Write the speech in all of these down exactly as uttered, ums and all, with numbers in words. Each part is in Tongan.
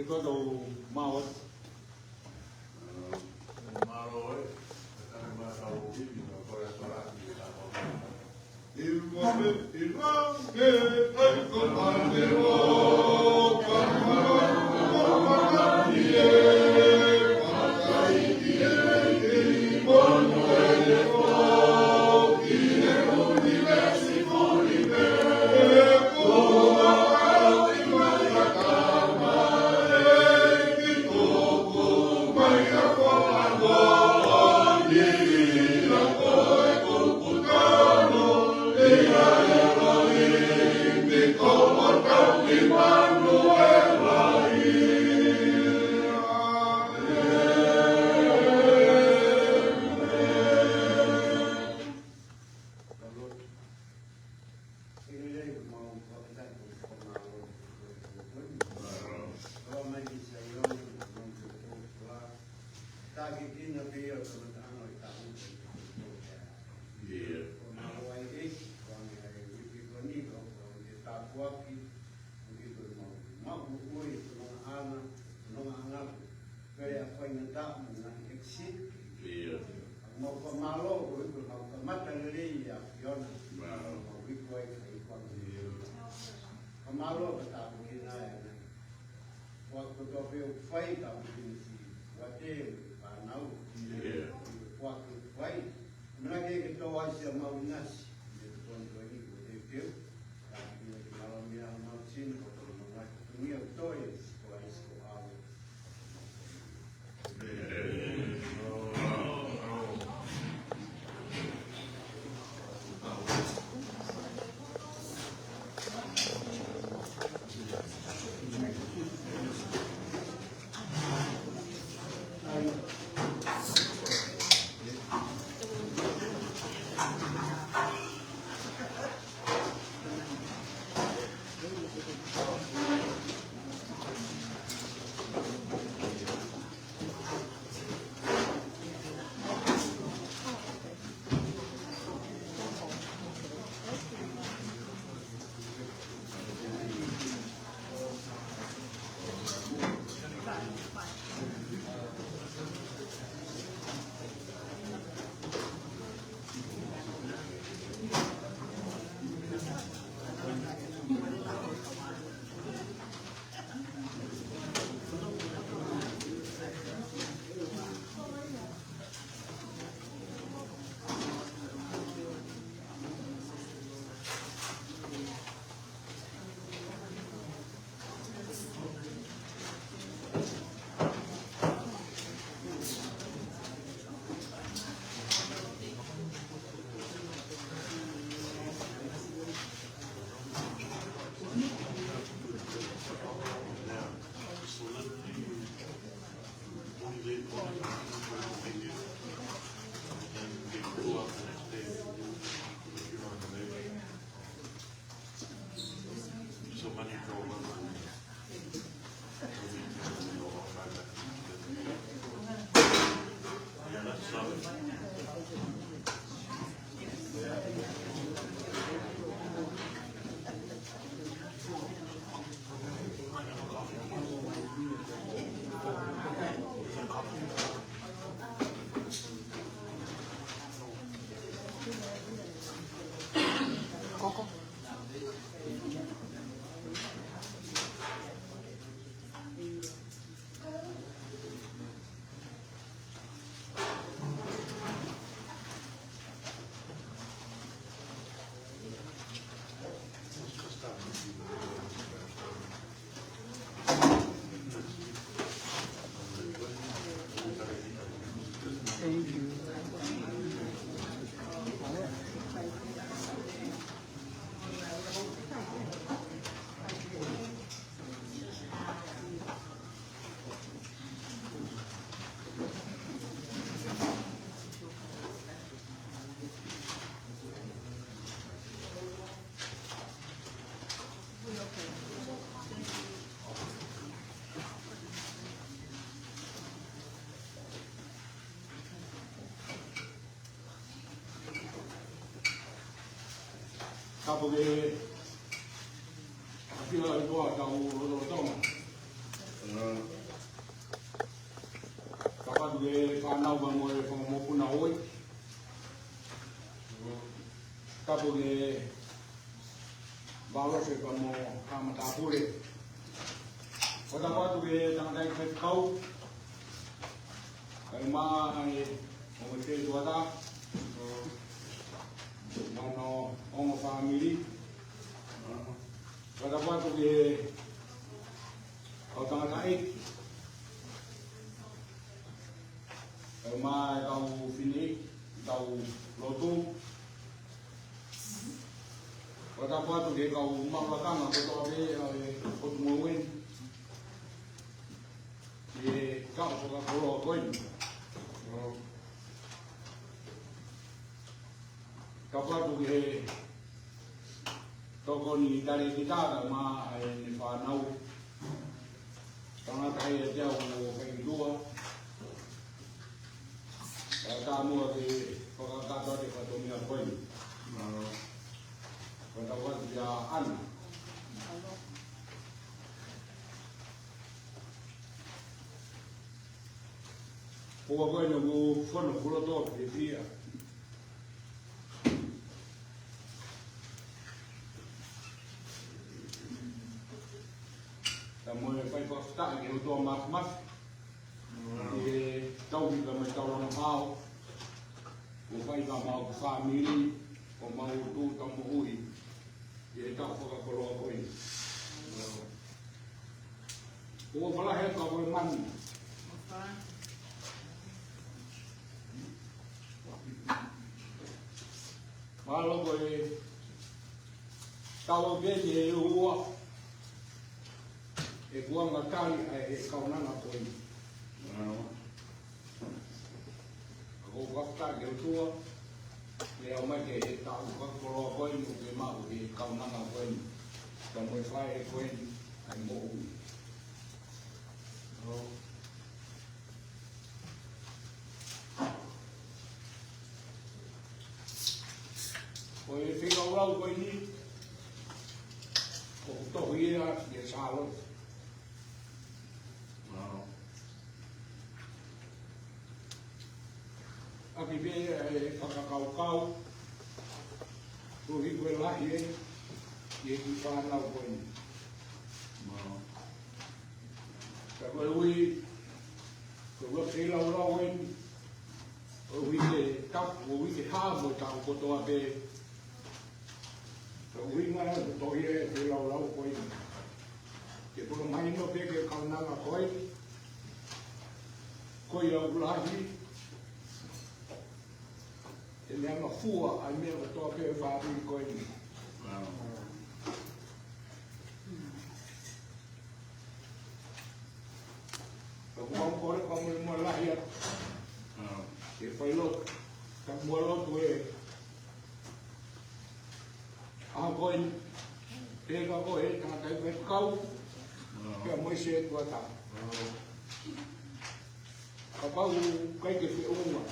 Ko tau mau atu. Pea faingataʻa mo e ngaahi exit. ʻIo. Mau fakamālō koeʻuhi ko e mau kamata lelei ʻa e ʻAfiona. Mau hiko ai ka hiko ange. Fakamālō ka tāpuekina e ngaahi foaki kotoa pē ʻoku fai, tāpuekina siʻi uate mo e fānau. ʻIo. Foaki ʻoku fai. Manako ke tō ai siʻa mau ʻinasi. ʻI he tokoni ko eni ko e teu. Tāpuekina ke mālōmia mau sino, ko e mau ngaahi tunia ʻoku toe, ko e ʻAisi ko ʻAlo. Kapo ke ʻafio ʻa e koa ka u lolotonga. Tapu atu ki he fānau pea mo e fanga mokopuna ʻo e ʻOi. Tapu ki he Valofe pea mo e haʻa matāpule. Ko e tapu atu ki he tangataʻeiki faifekau, kae ʻumaʻā e ongo sētuata, mo hono ongo fāmili. Ko e tapu atu ki he kau tangataʻeiki, kae ʻumaʻā e kau fineʻeiki, kau lotu. Ko e tapu atu ki he kau maʻu lakanga kotoa pē ʻa e ʻOtu Moʻui ni, ʻi he taʻu fakakoloa ko eni. Tapu atu ki he tokoni talēkita kae ʻumaʻā ʻene fānau. Tangata ia te au ʻo fai ki tuʻa. Kae ʻatā muʻa ke fakakakato atu e fatongia ko eni. Ko e tapu atu kia ʻAna. Ko au ko eni ʻoku ou fono kuo loto fiefia. Pea mo e fai fakafetaʻi ki he ʻOtua Māfimafi ʻi he tauhi pea mo e taulanga hao kuo fai maʻa homau fāmili, homau tūʻuta moʻui ʻi he taʻu fakakoloa ko eni. Kuo falahe ka ko e mani. Mālō ko e tau ʻa Peni e ua. ʻE kuanga tali ʻa e kaunanga ko eni. Ko e fakafetaʻi ki he ʻOtua, ke ʻomai ki he taʻu fakakoloa ko eni, ke maʻu ʻe he kaunanga ko eni, pea mo e faʻē ko eni, ʻa e moʻui. Ko e feilaulau ko eni, ʻoku tohi ia ʻia Sālote. ʻAki pē ʻa e fakakaukau, koeʻuhi ko e lahi ʻa e kiʻi fānau ko eni. Ka koeʻuhi, ko e feilaulau eni, ʻo e uike tapu, ʻo e uike hā mo e taʻu kotoa pē. Ko e ʻuhinga ia ʻoku tohi e feilaulau ko eni. Ke fakamahino pē ki he kaunanga ko eni, ko ia ʻoku lahi, ʻene anga fua ʻa e meʻa kotoa pē ʻo e fāmili ko eni. Ka ʻoku mau kole ka mo e mo lahi atu. Ke fai lotu. Ka mo lotu e. ʻA ko eni. Pea ka ko e tangataʻeiki faifekau. Pea mo e sētuata. Kapau ʻoku ʻikai ke feʻunga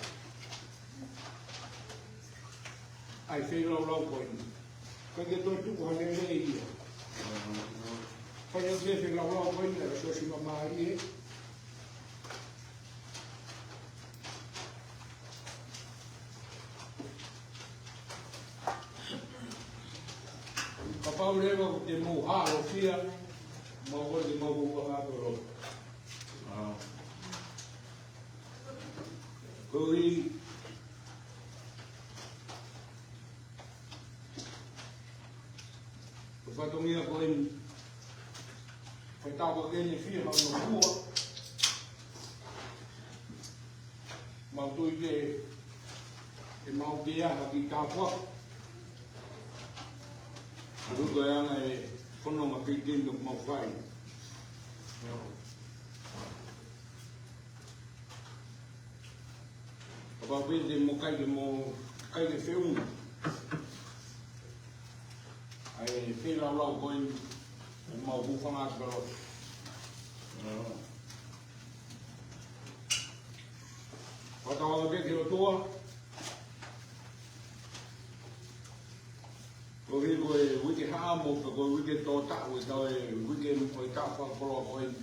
ʻa e feilaulau ko eni, ʻikai ke toe tuku ha lelei ia. Fai ʻa e feilaulau ko eni, ʻa e sosi mamālie. Kapau leva ʻoku te mou hālofia, mau kole ke mau ua kātolo. Koeʻuhi ko e fatongia ko eni, ko e taʻu ko eni fiha ʻo e ua. Mau tui ke ʻe mau ke aha ki tāpuaki. Ko e anga e fononga pītini ʻoku mau fai. Kapau pē te mou ʻikai ke mou ʻikai ke feʻunga ʻa e feilaulau ko eni, ʻoku mau hūfanga atu pē loa. Fakatauange pē ki he ʻOtua, koeʻuhi ko e uike haʻamo, pea ko e uike tō taʻu, ʻe tau e uike ʻo e taʻu fakakoloa ko eni.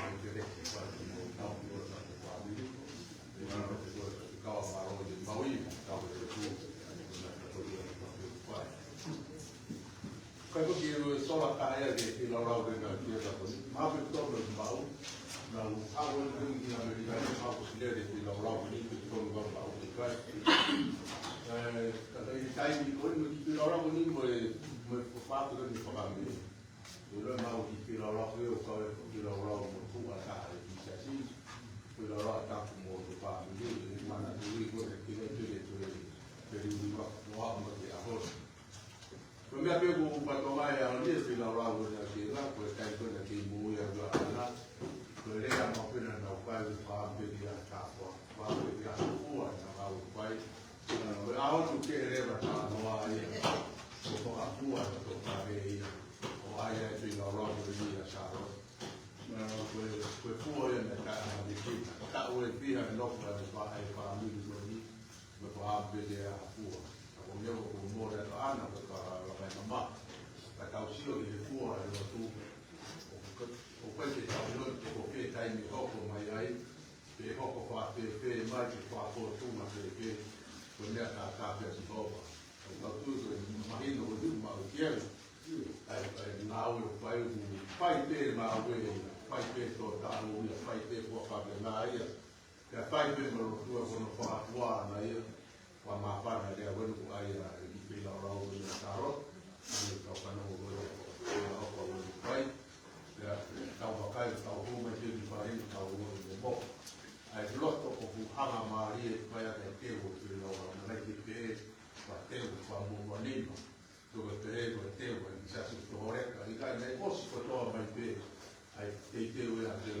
Kai ko ki e sola ka ia ke feilaulau ke na ki e ka ko ni. Mau ke tonu mau. Nau hao ni ki na me ni ka ni mau ko sile ke feilaulau ni ke tonu mau mau ke kai. Ka kai kai ni ko ni mo ki feilaulau ni mo e mo e fatu ni fakami. Ua mau ki feilaulau ke o kau e feilaulau mo ku a ka e ki sa si. Feilaulau a taku mo to pa ni mana tu i ko e ki le ki le ki le. Peri ni wa wa mo ke a ho. Ko e meʻa pē ko u patoa mai a o ni e feilaulau ko na ke la ko e kai ko na ke mo ia ua ana. Ko e lea mau pena na u kai u pa pe ki a ka ko pa pe ki a ko a na mau kai. Ko e a o tu ke leva ta no a ia. Ko ko a ku a to ka pe ia. Ko ai a feilaulau ko ni a sa ro. Ko e ko e ku a ia na ka a ni ki. Ka o e pi a no ka pa ai pa mi ko ni. Ko e pa pe ki a ku a. Ko mea ko mo le ana ko ka la kai mama. Ka tau sio i le ku a e lotu. ʻO kai ke tau ʻilo te ko ke taimi hoko mai ai, pe hoko fā pē pē mai ke fā ko tunga pē pē, ko e meʻa ka ka pē si hova. ʻO ka tu ko e mahino ko tu ma o kia. Ai, ai, ngāue ʻo fai, fai pē ngāue, fai pē tō tālo ia, fai pē kua ka pē ngā ia. Pea fai pē mo lotu ʻa kono fakakua ana ia, ua māfana lea wenu ko ai a e ki feilaulau ko ia taro, ane kau kana mo ko ia ko ia o ko wenu kai, pea tau vakai, tau hū mai ke ki fai, tau hū mo mo. Ai loto ko ku hanga mālie, kai a ke ke o feilaulau, na lai ke ke, pa te u, pa mo mo nima. Tuku te he ko te ua i sa su to hore ka i ka nei ko si ko to mai pe. Ai te te ua te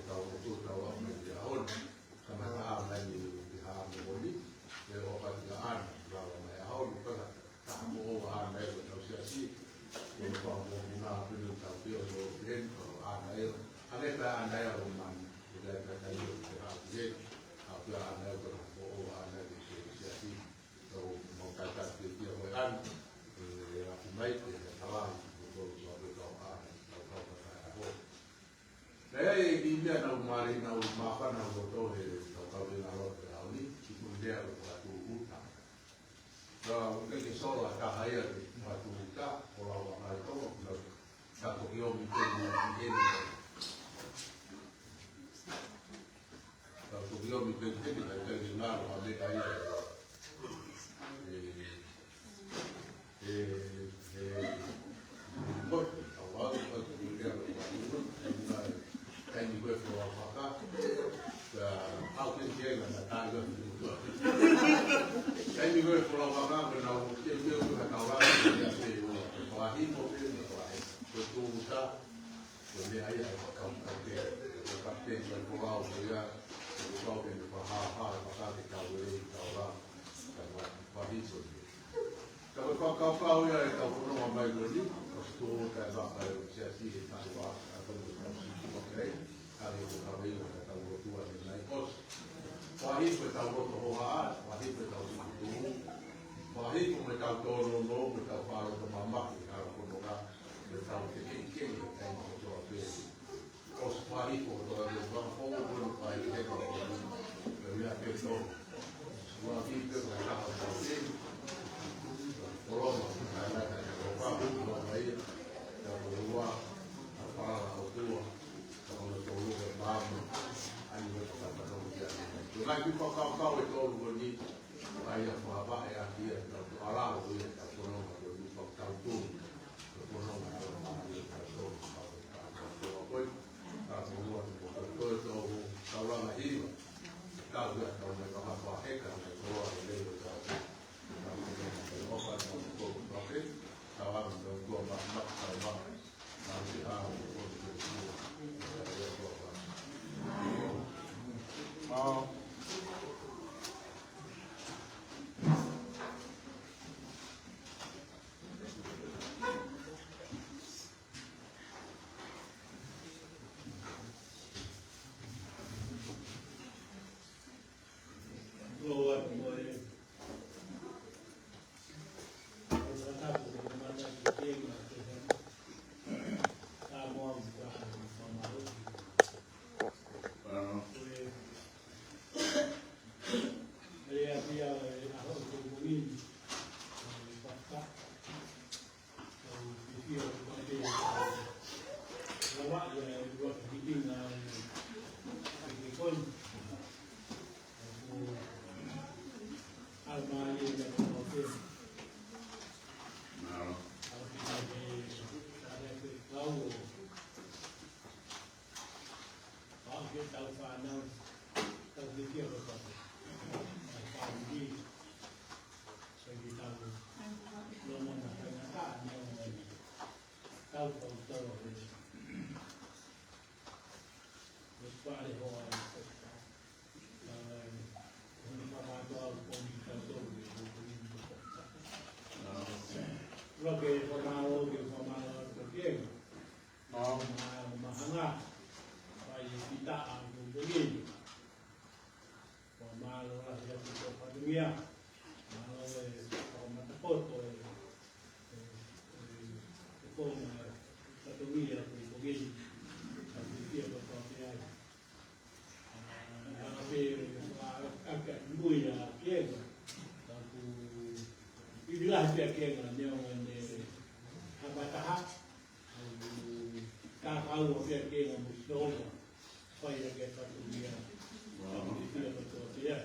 ʻetau lotu, tau aʻu mai ki he ʻaho ni. Kamata mai ni ki he ʻaho ni, ʻe ʻofa atu kia ʻAna, lava mai he ʻaho ni, pea taha mo ʻAna ʻi hotau siasi, ko e fakamoʻoni pē ʻoku tau pehē ʻo pehē, ko ʻAna ē, ʻa e pē ʻAna ē ʻo mani, ʻo pehē pē ʻa e kai ʻo pehē ʻa pehē, ʻa pehē ʻAna ē, ko e fakamoʻoni ʻAna ē ki he siasi, tau mau kaitaki kia koe ʻAna, ʻe ʻaku mai, ʻe tala, ʻo tau tau pē tau ʻAna, tau tau tau tau. Naʻe ʻi ai e kiʻi meʻa naʻa ku mālieʻia naʻa ku māfana ʻo tō he kau kaveinga lotu he ʻaho ni, ki he meʻa ko e fakatūʻuta. Ka ʻoku ʻikai ke solo ʻa e taha ia ke fakatūʻuta, ko lau a kai tō, ka ko ki ʻomi pē ni ki heni. Ka ko ki ʻomi pē ni ki heni, ka ʻikai ke ngalo ʻa e meʻa ia. ʻE, ʻE, ʻe, ko, ʻa, ʻa, ʻa, ʻa, taimi ko ē folau faka, ka, ʻa, ke, ke, na, na, taimi ko ē folau faka, ko e nau, ke, ke, ko e nau, ʻa, ke, ke, ko e fakahipo, ke, ko e tūʻuta, ko e meʻa ia ʻe fakakaukau ke, ko e kapiteni ʻo e folau ko ia, ko e folau ke ne fakahāhā, fakahā ke tau lelei, tau lava, tau lava, fakahipo ni. Ka ko e fakakaukau ia ʻetau fononga mai ko eni, ʻosi tō ʻa e vaka ʻo e siasi he taʻu ʻa, ʻa, tau mo tau siki ko kei, ka ko e kaveinga ʻetau lotu ʻanenai ʻosi. Fakahipo ʻetau loto hohaʻa, fakahipo ʻetau siki tuʻu, fakahipo mo ʻetau tōnounou, mo ʻetau fakalotomamahi, hala fononga, mo ʻetau tekeʻikeʻi, ʻetau kotoa pē. ʻOsi fakahipo kotoa pē, fakafoʻou kotoa pē, fakahipo kotoa pē, pea mea ke tō. Ua ki pē ko e taha tau te. Koloma, ka na ka ko pa, ko pa ia. Ka ko ua, ka pa la o tua. Ka ko tolu ko pa mo. Ani ko pa pa tolu ki a. Ko e ngaahi fakakaukau ʻe tolu ko eni, ʻa ia fakavaʻe ʻaki ia, tau to ala o ia, tau kono, tau tonu. Tau kono, tau kono, tau kono. Pau ke tau fānau, tau ke kia ko tau. Tau fānau, so ke tau lona na kai na ka, na o ni. Tau tau tau he. Ko pare hoa e ko. Tau e, ko ni ka mātua au ko ni tau tau he ko ni. Lo ke ko mālo, ke ko mālo, ko ke. Mālō, mālō, mahanga. Fai e kita a kumpulini. Ko mālō la ia ki tō patungia. Mālō e whakamatakoto e, e, e, Au o pea ke nga mo Sihova, fai ʻa e fatongia, ʻa e fia kotoa pē.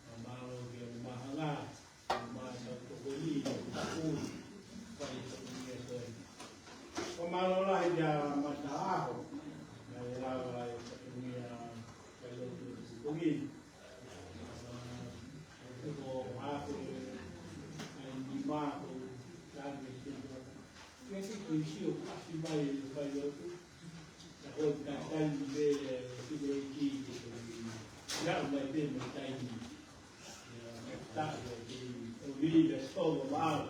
Fakamālō ki he Māhanga, mo e tokoni, mo e tapu, fai e fatongia ko ē. Fakamālō lahi kia Mataʻaho, naʻe lava e fatongia, fai lotu ko eni. Ko e hako, ʻa e nima ko e tangi sino. Ke ke ke sio, ʻasi mai e fai lotu. Ka ko e taimi pē, ʻe, ki he ki, ki he ki. Ia mai pē mo e taimi. Ia, mai tahi, ki he, ʻo vili e solo maʻau.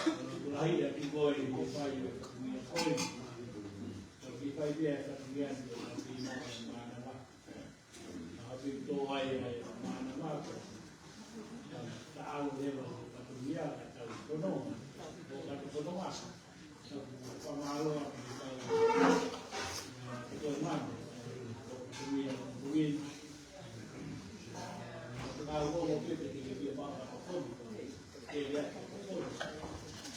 Ko e lahi ʻa ki koe, ki he fai, ki he fai. Ko e ki fai pē, ki he fai, ki he fai, ki he fai. ʻA pē tō ai ʻa e mānava ko e, ta, ta alo leva ʻo fatongia, ka tau fononga, ʻo ka tau fononga. Tau fakamālō ʻa e tau, ʻa, ko e mano, ʻo fatongia, ʻo fatongia. Ka ʻo ʻo pē te ke pia mā ka tau fononga. Ke lea ka tau fononga.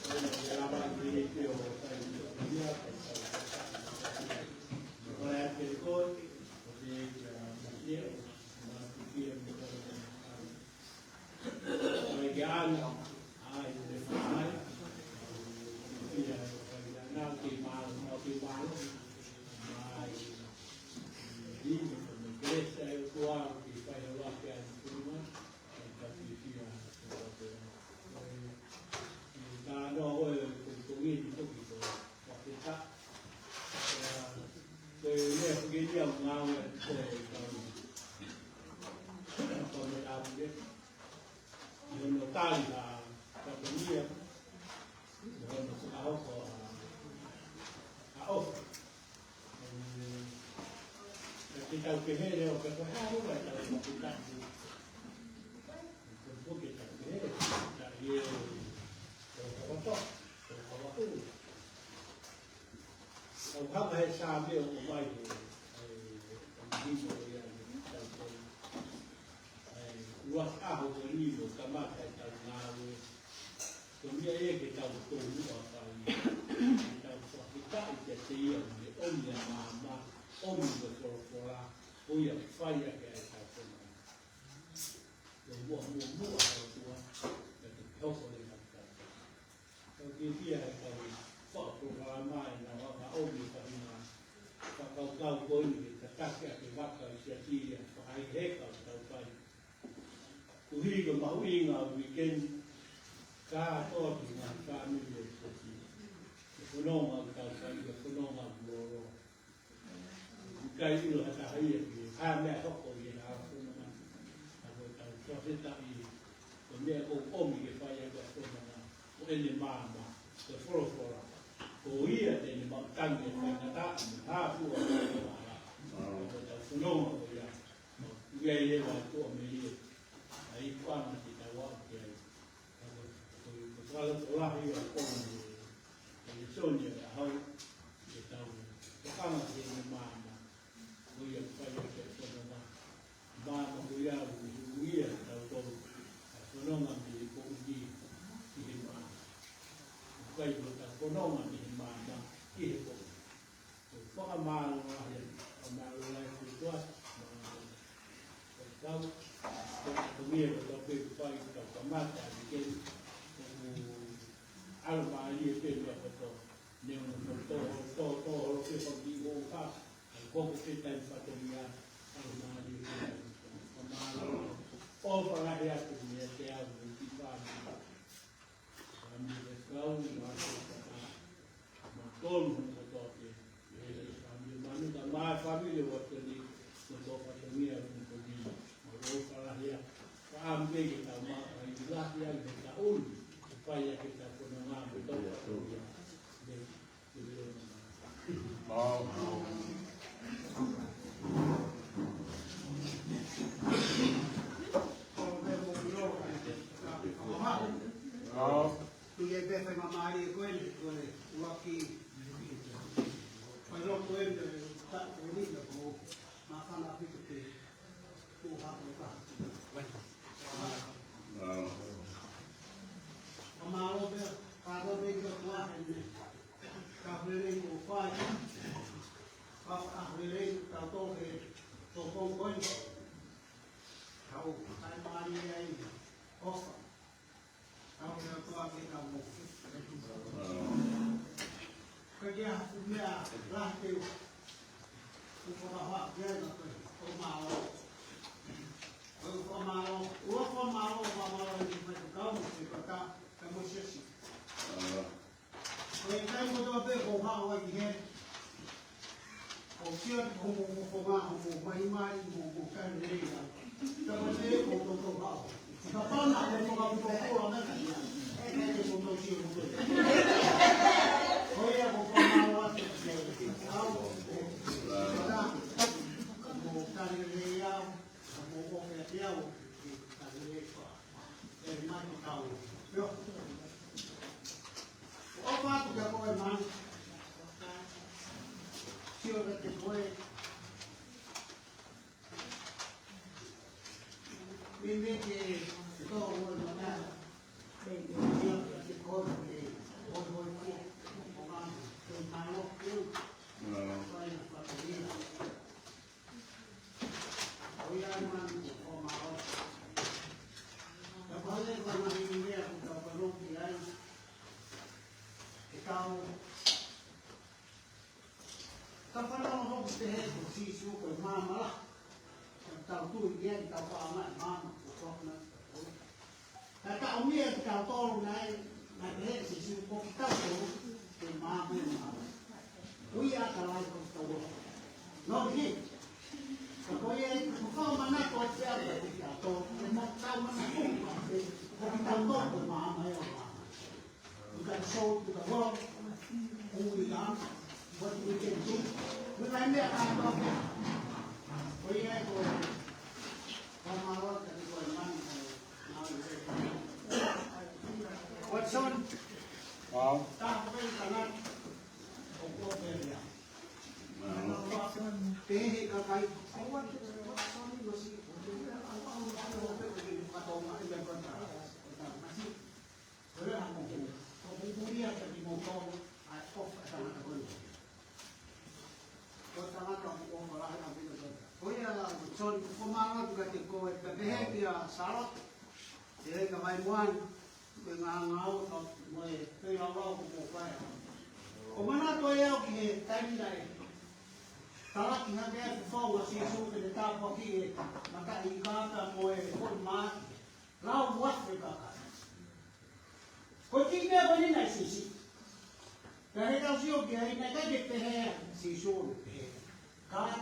Ko e lava i te te o fatongia, ka tau fononga. Ko e ake ko e, Ko e meʻa ko eni au ngāue ko e kau. Ko e meʻa ko e. Ko hono tali ʻa e fatongia. Ko hono fakahoko ʻa, ʻa ʻofa. Ka te tau kehe leva pe ko e hā leva ʻetau fakataki. Ko e puke tau kehe, ta ie, ko e kakato, ko e kakato. Tau hanga he Sāme ʻo mai he, he, he, he, he, he, tau ko, he, ua ʻaho ko eni ʻo kamata ʻetau ngāue. Ko e meʻa ia ke tau tōmua fai, ke tau fakafetaʻi kiate ia ʻi he ʻomi ʻa e maama, ʻomi ʻa e folofola, ko ia fai ʻaki ʻa ʻetau fononga. Ko e muʻa, muʻa, muʻa ʻa e ʻOtua, ka te hoko leva ki ai. Tau kiʻi pia he kau fakapolokalama ʻenau hanga ʻo ʻomi e faʻahinga fakakaukau ko eni ke tataki ʻa e vaka ʻi Siasi ia, fakaʻeiʻeiki ʻetau fai. Koeʻuhi ko e mahuʻinga ʻo e weekend, kātoa ki he ngaahi fāmili ʻo e Siasi. Ko e fononga ʻoku tau fai, ko e fononga ʻoku lōloa. ʻIkai ʻilo ha taha ia ki he hā e meʻa ʻe hoko ʻi he ʻaho fononga. Ka ko ʻetau fakafetaʻi, ko e meʻa ʻoku ʻomi ke fai ʻaki ʻa e fononga, ko ʻene maama, ko e folofola. Ko ia te ne maʻu tangi ʻa e faingataʻa, mo e hā fua ʻa e fononga. Ka ko ʻetau fononga ko ia, ʻoku ʻi ai leva ʻa e tuʻa mei he, ʻa e ikuʻanga te tau aʻu ki ai. Ka ko, ko, ko e fakalotolahi ʻa e konga ʻo e, ʻo e lēsoni ʻo e ʻaho, ke tau tokanga ki heʻene maama, ko ia fai ʻaki ʻa e fononga. Maama ko ia ʻoku hū ia ʻa tautolu, ʻa e fononga mei he poʻuli ki he maama. ʻOku ʻikai ko ʻetau fononga mei he maama ki he poʻuli. Ko e fakamālō lahi, fakamālō lahi ki he ʻOtua, mo e kau, ko e fatongia kotoa pē ʻoku fai, kau kamata, ʻa e kei, ʻoku ʻalomālie pē meʻa kotoa, neongo ko e tō, tō, tō, holo pē ko ki ʻo ka, ʻa e koko pē taimi fatongia, ʻalomālie pē, fakamālō, ʻofa lahi atu meiate au, mo e kiʻi fāmili. Fāmili ʻo e kau, mo e kau, mo e tolu hono kotoa pē. ʻE, fāmili manu, ka mo e fāmili ʻo Toni, mo e tō fatongia mo Toni. Mo e ʻofa lahi atu. Ka ʻamu pē ke tau maʻu ai lahi ai mo e taʻu ni. Ke fai ʻaki ʻetau fononga mo e tō fatongia. ʻE, ʻe, ʻe, Mau. Mau. Tuʻu ia pē fai māmālie ko eni, ko e ʻuluaki fai lotu eni, ta, ko eni, ko māfana ʻaupito ke tuʻu hake ka. Mau. Ka mālō pē, ka mālō pē ki he ʻOtua eni. Ka hore nei ko fai, Ka ke a meʻa lahi te u. Ko ka hoa ke na ko e ʻo mālō. Ko e ʻo mālō, ʻo mālō, ʻo mālō ni mai ko kau mo se kata, ka mo se si. Ko e kai mo tō pe ko ha o ki he. Ko kia ko mo mo ko ma, ko mo mai mai, mo mo kai nei ya. Ka mo se ko tō tō ha o. Ka pana ko mo ka mo ko a me ka ia. E ko tō tō si o ko. Ko ia ko ko ma o a te ke. Au. Mo kai nei ya. Ka mo ko ke te au. Ka mo e ko. E mai ko kau. Yo. ʻOfa atu kia koe, man. Sio kiate koe. Mimi ke tō ua mana. Sio kiate koe ke ʻo ʻo ʻo ʻo man. Ke mālō ke. Ko e na whakaria. Ka fanongo hoki pehē ko Sīsū ko e maama lahi. Ka tau tui ki ai, tau faʻa mai maama ko Tokona. Ka tau mia ki tau tolu nai, nai pehē Sīsū ko ki tau tolu, ke maama e maama. Ui a ka lai ko tau o. No ki. Ka ko ia i ko kau mana ko te au ki tau tolu, ke mo tau mana ko, ko ki tau tolu, ko maama e o maama. You can show to the world who we are, what we can do. We can make a kind of it. Ko ia ko, ko Maroa, ko e mani, ko Watson. Wow. Taha pē tangata ʻo Kōpēlia. Wow. Pehē ka kai, ko Watson, Watson, masi, masi. Ko e hā mo ko, ko e hā mo ko, ko e hā mo ko, ʻa e ʻofa ʻa e tangata ko eni. Ko e tangata ʻoku ʻofa lahi ʻa e tangata ko eni. Ko ia, John, ko mālō atu kiate koe, pea pehē kia Salo, ʻe ka mai muan, ko e ngāngau, ka mo e pei lau lau ko mo fai. ʻO manatu ai au ki he taimi naʻe talaki hake ai e fofonga ʻo Sīsū ke ne tāpuakiʻi e mataʻi ika pea mo e foʻi mā. Lau uafe kakai. Ko e kiʻi meʻa ko eni naʻe siʻisiʻi. Ka he tau sio ki ai naʻe ʻikai ke pehē ʻe Sīsū ʻo ne pehē, "God,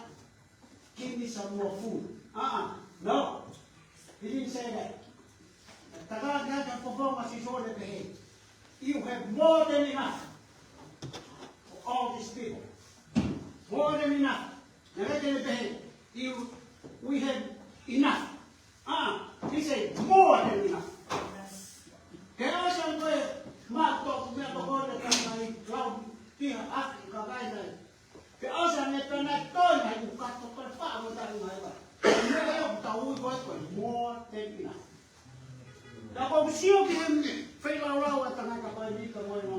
give me some more food." Ah, no. He didn't say that. Taka ki he fofonga ʻo Sīsū ʻo ne pehē, "You have more than enough for all these people." More than enough. Naʻe ʻikai ke ne pehē, "You, we have enough." Ah, he said, "More than enough." Ke ʻosi ange ko e mato, meʻa ko ē, ka mai lau, piha ʻaki, ka kai nai. Ke ʻosi ange pē nai, toe nai, ʻuka to ko e faʻa mo tai nai wa. Meʻa ʻoku tau ui ko e ko e more than enough. Ka ʻoku sio ki he feilaulau ʻa e tangata ko eni ka mo e mo.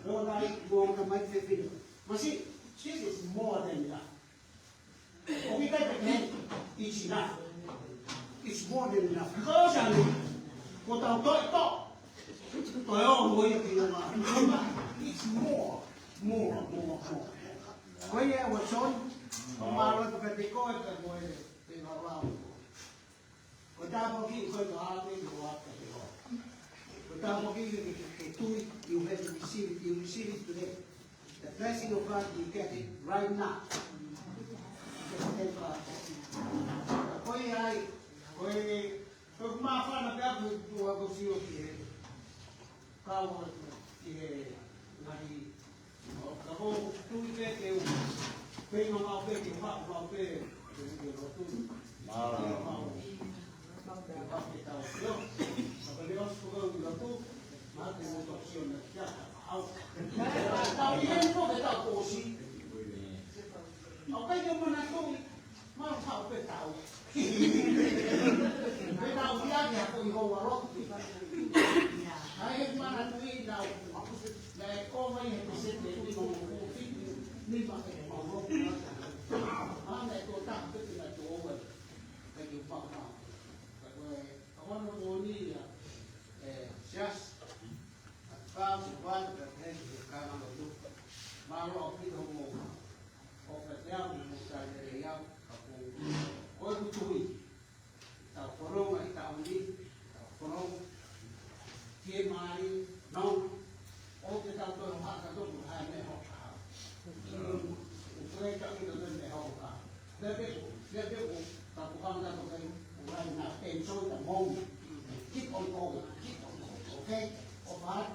Mo nai, mo na mai fefine. Masi, this is more than enough. ʻOku ʻikai ke pehē, "It's enough." It's more than enough. Because I mean, ko tau toe to, toe o mo ia ki lama. It's more, more, more, more. Ko ia ua John, mālō atu kiate koe, ka ko e, te lau lau. Ko e tāpuaki ko e ka ʻave ko ʻata te ho. Ko e tāpuaki ke, ke, ke tui, you have to receive it, you receive it today. The blessing of God, you get it right now. Just take God. Ko ia ai, ko e, ko e māfana pea ko e tua ko sio ki he. Kau ki he ngaahi, ʻo ka ko tui pē ke u, pē ma mau pē ke ma, mau pē, ke u ke lotu. Mau. Mau. Ke ma ke tau. Io. Ka ko le os ko u lotu. Ma ke mo tau sio na kia. Au. Tau i heni ko ke tau ko si. Au kai ke mana tui. Mau tau pē tau. Pē tau ia ke ako i hoa lotu. Ai, he manatuʻi naʻa, naʻe ʻova ʻi he peseti ʻe nima mo e fitu, nima ʻe mau lotu. ʻA, naʻe tō taha pē naʻe tō ʻova. Ka ke pau pau. Ka ko e, ka hono moʻoni ia, ʻe, siasi. Ka ko vana ka te he ka na lo tu. Mālō ʻaupito hoʻomou. ʻO ka te au mo ka te le au ka ko. Ko e tui. Tau fononga ʻi he taʻu ni. Tau fononga. Ke mai, no. ʻO te tau tō ha ka tō ha me ho ka. ʻO te tau tō me ho ka. Keep on going, keep on going, okay? All right?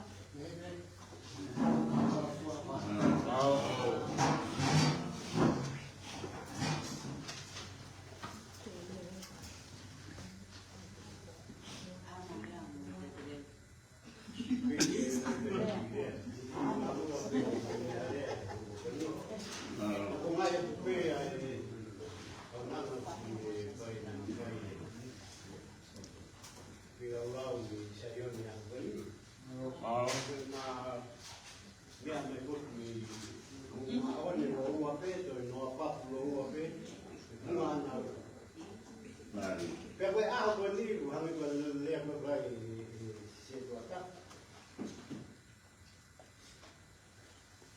Pea ko e ʻaho ko eni, ʻoku hangē ko e lea ko ē ʻa e, ʻe, ʻe, Sētuata.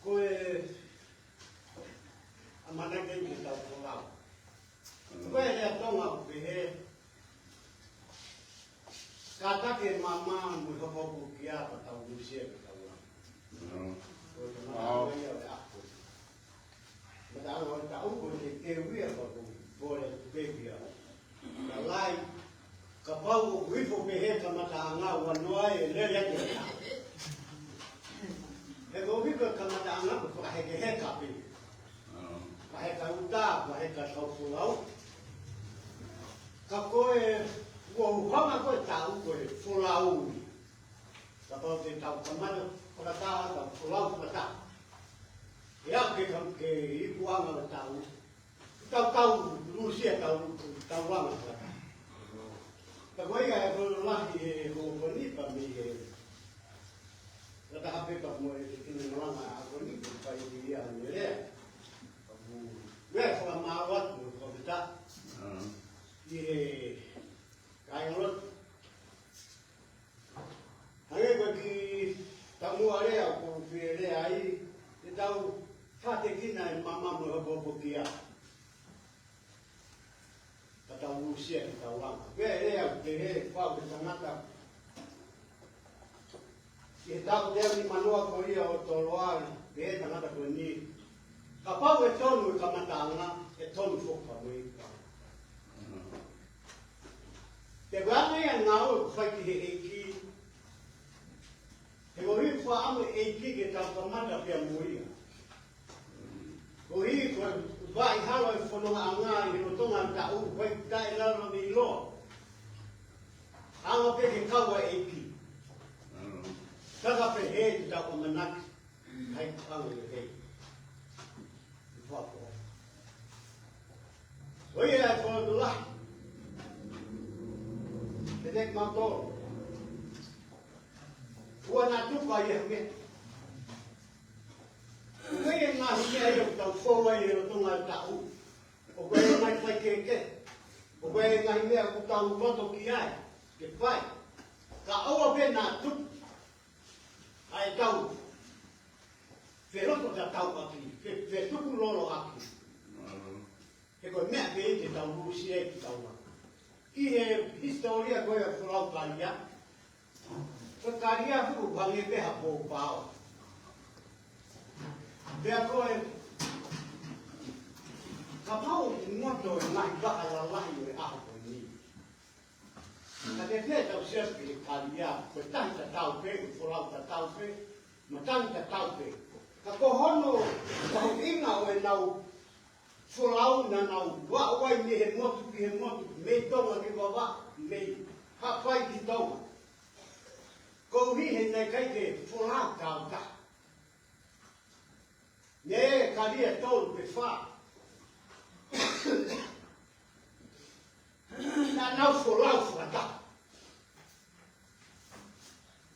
Ko e ʻamanaki ke tau folau. Ko e lea Tonga ʻoku pehē, kātaki e mama mo e hopohopokia ka tau lusia ka tau lama. Ko e kamataʻanga ia ʻo e ʻaho. Kamataʻanga ʻo e taʻu ko e teuteu ia ka ko e pole teuteu ia. Ka lahi, kapau ʻoku hifo pē he kamataʻanga ua noa e lele ake. He ko e ʻuhi ko e kamataʻanga ko e fakahekeheka pē. Fakaheka uta, fakaheka tau folau. Ka ko e ua uhanga ko e taʻu ko e folau. Kapau te tau kamata fakataha, tau folau fakataha. ʻE aʻu ke kam-, ke ipu anga ʻo e taʻu. Tau tau lusia tau, tau anga fakataha. Ka ko ia e kolo lahi he hoʻo ko ni pea mei he. Kata hape pea mo e te kina malanga a ko ni, ko e fai ki ia ne lea. Ka mu, ue fakamālō atu, ko pita. ʻI he kāingalotu. Hangē ko e kiʻi taumuʻa lea ʻoku ou fie lea ai, te tau fakatekina e mama mo e hopohopokia. Ka tau lusia ke tau lama. Pea lea ʻoku pehē, pau ke tangata. ʻI he taʻu teau nimanoa ko ia ʻo toloa, pehē tangata ko eni. Kapau ʻe tonu e kamataʻanga, ʻe tonu foki ka mo e ipu anga. Te vanga ia ngāue ʻoku fai ki he ʻEiki. He ko e ʻuhi faʻamu e ʻEiki ke tau kamata pea mo ia. Ko e ʻuhi ko e vaʻi hala e fonongaʻanga ʻi he lolotonga e taʻu, ʻoku ʻikai taʻe lava mei loa. Anga pē ke kau ʻa e ʻEiki. Taka pē he te tau ʻamanaki. Hai kau e he. Fafo. ʻOi e ai kono tu lahi. Te te mautolu. Ua na tuka ia me. ʻOku ʻi ai e ngaahi meʻa ia ʻoku tau fou ai he lolotonga e taʻu. ʻOku ʻi ai e ngaahi faikehekehe. ʻOku ʻi ai e ngaahi meʻa ʻoku tau loto ki ai. Ke fai. Kae ʻoua pē naʻa tuku ʻa e tau feloto tatau ʻaki, fe-, fetukulolo ʻaki. He ko e meʻa pē ia te tau lusia ʻi he tau lama. ʻI he hisitōlia ko ē ʻo e folau kalia, ko e kalia ʻoku hangē pē ha pōpao. Pea ko e, kapau ʻoku ngoto e ngaahi vaha lalahi ʻo e ʻaho ko eni. Ka te pehē tau siasi ki he kalia, ko e tahi tatau pē, ko e folau tatau pē, matangi tatau pē. Ka ko hono, ko hono ʻuhinga ʻo ʻenau folau naʻa nau vaʻu ai mei he motu ki he motu, mei Tonga ki Vavaʻu, mei Haʻapai ki Tonga. Koeʻuhi he naʻe ʻikai ke folau tāutaha. Naʻe kalia tolu pe fā. Naʻa nau folau fakataha.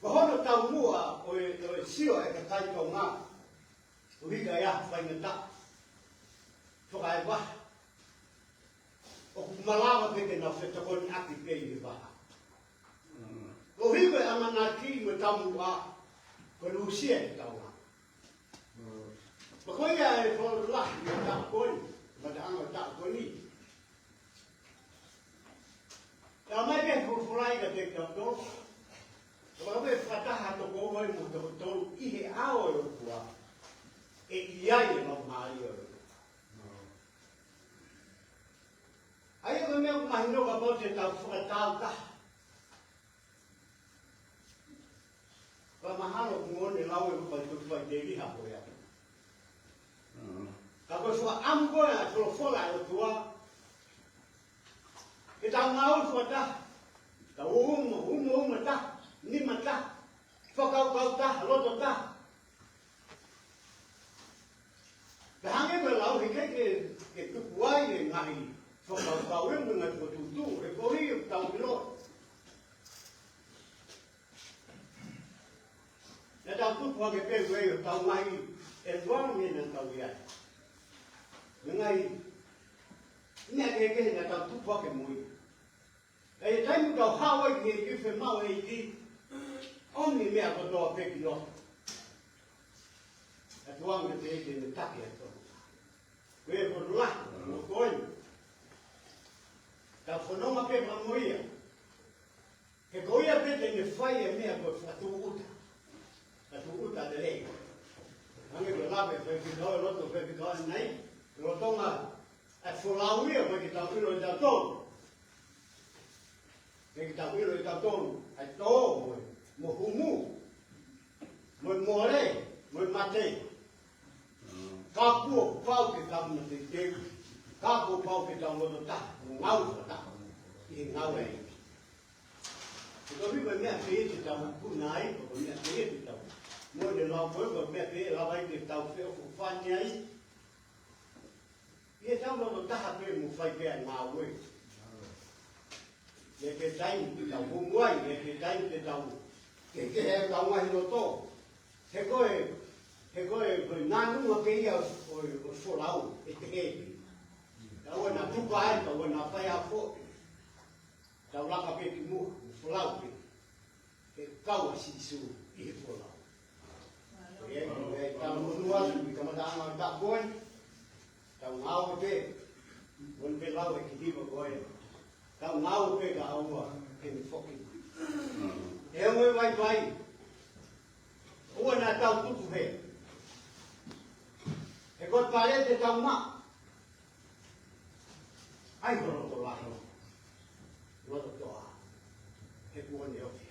Ko hono taumuʻa ʻo e, ʻo e sio e kakai Tonga. ʻOku ʻikai ha faingataʻa. Fakaevaha. ʻOku malava pē ke nau fetokoniʻaki pē ʻi he vaha. Koeʻuhi ko e ʻamanaki mo e taumuʻa. Ko e lusia e taua. Pea ko ia e folofola ʻi he taʻu ko eni, mataʻanga taʻu ko eni. Tau mai ke folofola ia kiate kitautolu. Ko e fakataha toko ua mo toko tolu ʻi he ʻao ʻo e ʻOtua. ʻE ʻi ai e laumālie ʻo e ʻOtua. ʻA ia ko e meʻa ʻoku mahino kapau te tau fakatau taha. Ka mahalo kuo ne lau e fai tuku fai teli ha ko ia. Ka ko e fakaʻamu ko ē ʻa e folofola ʻa e ʻOtua. Ke tau ngāue fakataha. Tau uma, uma, uma taha, nima taha. Fakakaukau taha, loto taha. Pea hangē ko e lau he ʻikai ke, ke tuku ai e ngaahi fakakaukau ʻe mo e ngaahi fokotuʻutuʻu, he ko ia ʻoku tau ʻilo. Naʻa tau tupu hake pē ʻi hotau ngaahi ʻevamelie naʻa tau ʻi ai. Mo e ngaahi meʻa kehekehe naʻa tau tupu hake mo ia. Ka ʻi he taimi ʻoku tau haʻu ai ki he ʻEiki, fiemaʻu ʻe he ʻEiki, ʻomi e meʻa kotoa pē ki loto. Ka tuanga te ke ne taki atu. Ko e folofola, mo ko eni. Tau fononga pē mo ia. He ko ia pē te ne fai e meʻa ko e fakatūʻuta. Fakatūʻuta lelei. Hangē ko e lave faifekau, loto faifekau ʻanenai. Lolotonga ʻa e folau ia ʻoku ʻikai ke tau ʻilo ʻe tautolu. ʻIkai ke tau ʻilo ʻe tautolu ʻa e tō mo e, mo e humu, mo e mole, mo e mate. Ka kuo pau ke tau mateuteu, ka kuo pau ke tau loto taha, mo ngāue fakataha ʻi he ngāue ʻa e ʻEiki. He ko e meʻa pē ia te tau ikuna ai, ko e meʻa pē ia te tau. Mo e lau ko ē, ko e meʻa pē ia ʻe lava ai ke tau feʻofoʻofani ai. ʻI heʻetau loto taha pē mo fai pē ʻa e ngāue. ʻIkai ke taimi te tau hounga ai, ʻikai ke taimi te tau kehekehe ai ʻetau ngaahi loto. He ko e, he ko e, ko e nāunga pē ia ʻo, ʻo, ʻo e folau, ʻe te hepi. Tau ʻoua naʻa tuku ai, tau ʻoua naʻa fai ha foʻi. Tau laka pē ki muʻa, mo folau pē. He kau ʻa Sīsū ʻi he folau. Ko ia, ko ia, tau monū atu ʻi he kamataʻanga ʻo e taʻu ko eni. Tau ngāue pē. Mo ne pē lau e kiʻi hiva ko ē. Tau ngāue pē kae ʻoua ke ne foki. ʻE ongo e vaivai. ʻOua naʻa tau tuku hē. He ko e pale te tau maʻu. ʻAi ko e loto lahi. Loto toʻa. He kuo ne ofi.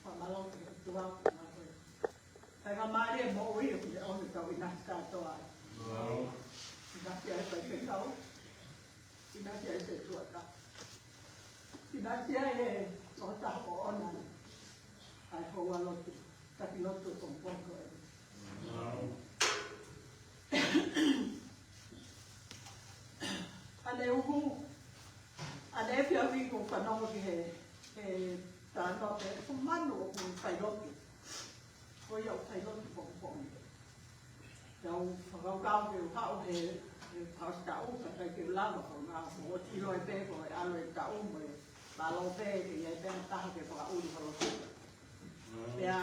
Fakamālō ki he ʻOtua, ko e faingamālie moʻui ʻoku ne ʻomi kiate au ʻi he ʻaho ni kātoa. ʻInasi ʻa e faifekau, ʻinasi ʻa e setuata, ʻinasi ʻa e tokotaha ʻoku ʻomi ʻa e houa lotu, taki lotu ʻo e pongipongi ko eni. ʻAneefiafi ko e fanongo ki he, he talanoa pē, ko e manu ʻoku fai lotu. Ko ia ʻoku fai lotu pongipongi. Tau fakakaukau ke u haʻu he, he fakaʻosi taʻu, ka ʻikai ke u lava, ko e ngaahi, ʻoku ou ʻilo pē ko e ʻalu e taʻu mo e mālō pē ke ʻi ai pē ha taha ke fakaʻuli ha lotu. Pea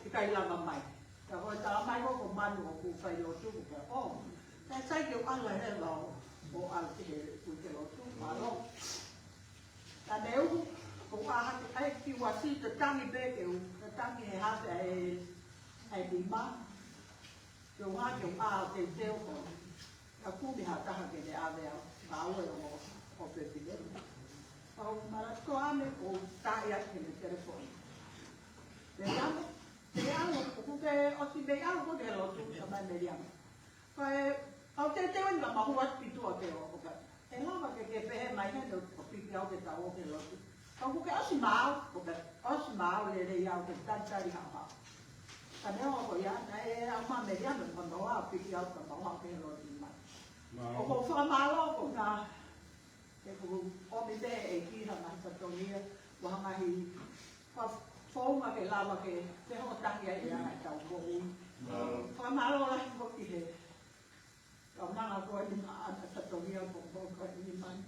ʻikai lava mai. Ka ko e talamai ko e, ko e manu ʻoku fai lotu, ko e, ʻo, pea sai ke u ʻalu he lava ʻo, ʻo ʻalu ki he, ki he lotu, mālō. Ka ne u, ko u ʻā hake ai ki uasi, tatangi pē ke u, tatangi he hake ai, ai ki ma. Ke u hake u ʻā teuteu ko. Ka kumi ha taha ke ne ʻave au, ka ʻoua ʻe ʻo, ʻo pepile. Ka u malako ane ko u taʻi ake he telefoni. Meliama, Meliama, ʻoku ke ʻosi mei au ko ke lotu ka mai Meliama. Ko e, au teuteu eni ka mahu atu ki tuʻa ke ō, ʻo ka. ʻE lava ke ke pehē mai heni ʻo piki au ke tau ō ki he lotu. Ka ʻoku ke ʻosi maau, ʻo ke ʻosi maau lelei au ke talitali haʻo haʻo. Ka ne ʻoho ia, naʻe ʻalu mai Meliama mo noa piki au ka mau haʻu ki he lotu mai. ʻOku ou fakamālō ko na, he ʻoku ʻomi pē ʻe he ʻEiki ha ngaahi fatongia, mo ha ngaahi fa-, founga ke lava ke, ke hoʻo tangi ai ʻa e tau moʻui. Fakamālō lahi ko ki he Kaunanga ko eni maʻana fatongia ko, ko, ko eni mai.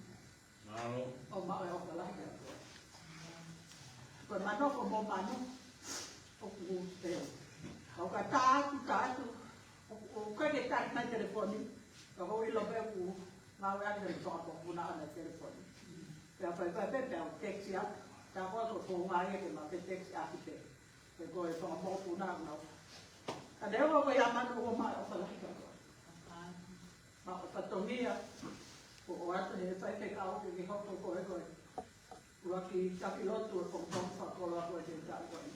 ʻO maʻu e ʻofa lahi ʻa koe. Ko e mano ko mo mano. ʻOku te. ʻOku ka tā atu, tā atu. ʻOku, ʻoku ʻikai ke tali mai telefoni. Ka ʻoku ou ʻilo pē ʻoku ngāue ʻaki e fakapopongi ʻa e telefoni. Pea fai, fai pē, pea u text ia. Tā ko ʻoku ou ngāue ke ma ke text ʻaki pē. He ko e fakapopongi ʻa e nau. Ka ne ʻoua ko ia mano ʻoku maʻu e ʻofa lahi ʻa koe. Maʻu e fatongia, ko e ʻoatu he faifekau ke ke hoko ko e ko e ʻuluaki taki lotu ʻo e pongipongi fakakoloa ko e te tau ko e.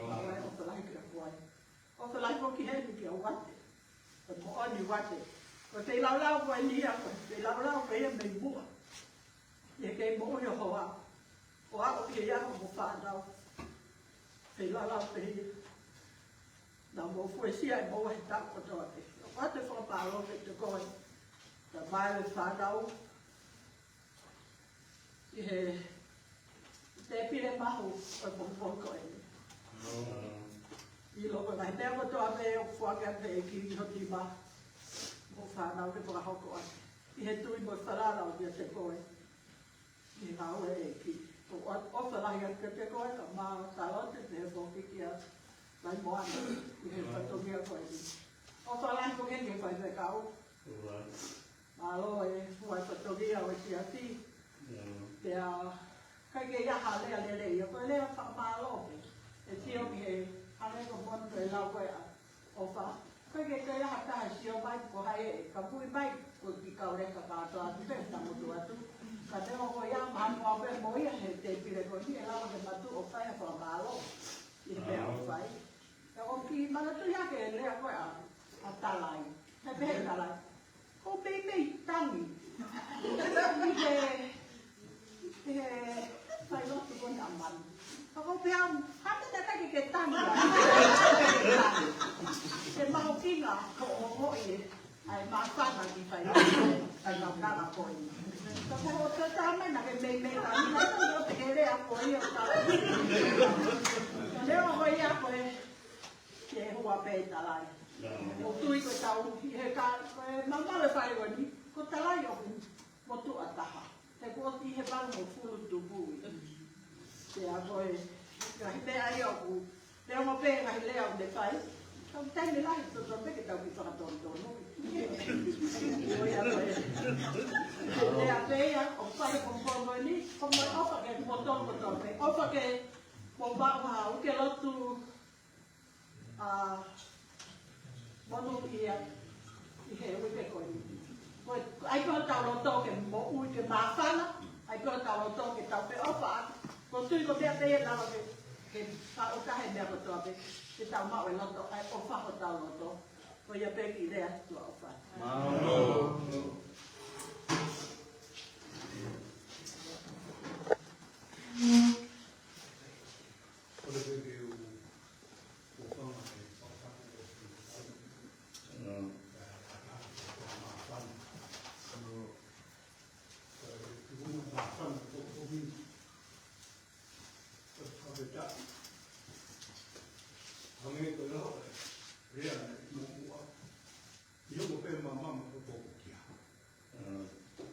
Maʻu e ʻofa lahi kia koe. ʻOfa lahi ko ki heni kia Uate. Ko e moʻoni Uate. Ko e feilaulau ko eni ia, ko e feilaulau ko ia mei muʻa. ʻI he kei moʻui ʻo hoa. ʻO aʻu ki he ʻaho mo fānau. Feilaulau pē ia. Naʻa mou fuesia ʻe moua he taʻu kotoa pē. ʻOatu e fakamālō kiate koe. Ka mai e fānau. ʻI he tēpile mahu ʻo e pongipongi ko eni. ʻIlo ko e ngaahi meʻa kotoa pē ʻoku foaki atu ʻe he ʻEiki ʻi ho nima. Mo fānau ke fakahoko atu. ʻI he tui mo e falala ʻoku ʻiate koe. ʻI he ngāue ʻa e ʻEiki. ʻOku ʻo-, ʻofa lahi atu kiate koe, ka mo Sālote, pehē foki kia Laimoana, ʻi he fatongia ko eni. ʻOfa lahi ko eni ki he faifekau. Mālō e fua fatongia ʻo e siasi. Pea, ʻikai ke ʻi ai ha lea lelei, ʻa ko e lea fakamālō pē. ʻE sio ki he, hangē ko Moni ko e lau ko e ʻa ʻOfa, ʻikai ke toe ʻi ai ha taha sio mai ko hai ē, ka pui mai ko e kiʻi kau leka kātoa atu pē, tamutu atu. Ka te ʻoho ia, mahalo pē mo ia he tēpile ko eni, ʻe lava ke matu ʻo fai ha fakamālō ʻi he meʻa ʻoku fai. Ka ʻoku ou kiʻi manatuʻi hake e lea ko e ʻa, ʻa Talai. He pehē ʻe Talai. ʻOku ou meimei tangi. ʻI he, ʻi he fai lotu ko ena manu. Ka ʻoku ou pehē au, hā te naʻe ʻikai ke ke tangi. He mahuʻinga ko hoʻo ʻai e māfana ki he fai lotu. Fai lotu ko ena. Ka ʻoku ou tala mai naʻa ke meimei tangi. Naʻe ʻikai ke ke lea ko ia ʻo tala. Lea ko ia ko e ke hua pē Talai. ʻOku ou tui ko e tau ʻi he ka, ko e mamalu e fale ko eni, ko Talai ʻoku motuʻa taha. He kuo ʻosi ʻi he valu mo e fulu tupu ia. Pea ko e, ngaahi meʻa ia ʻoku, pea mo pē ngaahi lea ʻoku ne fai. Ka Taimi lahi, totonu pē ke tau kiʻi fakatonutonu. ʻIo, ia ko e. Lea pē ia, ʻoku fai e pongipongi ni, ko e ʻofa ke mou tonutonu pē. ʻOfa ke mou maʻu ha uike lotu, ʻa, monūʻia ʻi he uike ko eni. Ko e, ʻai pē hotau loto ke moʻui ke māfana, ʻai pē hotau loto ke tau feʻofaʻaki. Ko e tui ko e meʻa pē ia naʻa ke, ke faʻu taha e meʻa kotoa pē, ke tau maʻu e loto, ʻai ʻofa hotau loto. Ko ia pē kiʻi lea, tuʻa ʻofa. Mālō.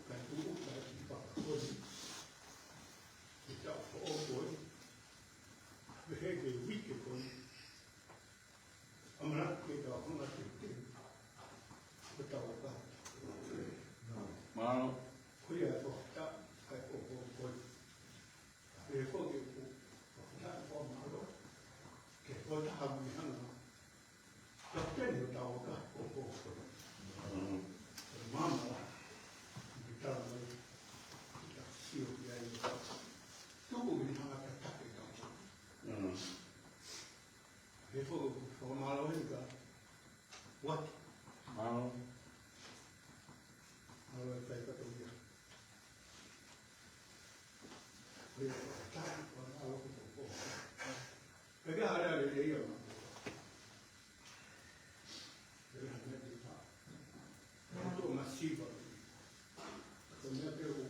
Kae tuʻu mai ki Papakoni, ki he taʻu foʻou ko ē, pehē ki he uike ko ē, ʻamanaki ke tau hanga ʻo teuteu hotau ʻofa. Mālō. Ko ia e fakataha ʻa e ʻofa ko ē. Pehē foki ʻoku fakataha ʻofa mālō, ke fakataha mo e hanga kapiteni hotau ʻofa ko ē. Mm. Māmā, ʻi he tala mai, ʻi he sio ki ai, tuku ʻi he hanga tataki e kau. Mm. He fo-, fakamālō heni ka, what? Mālō. Mālō e fai kato ia. Ko ia, fakataha, fakamālō ko ē. Pea ke hale ale ia ma. Pea ke hale ia. Ko e masiva. Ko e meʻa pē ʻoku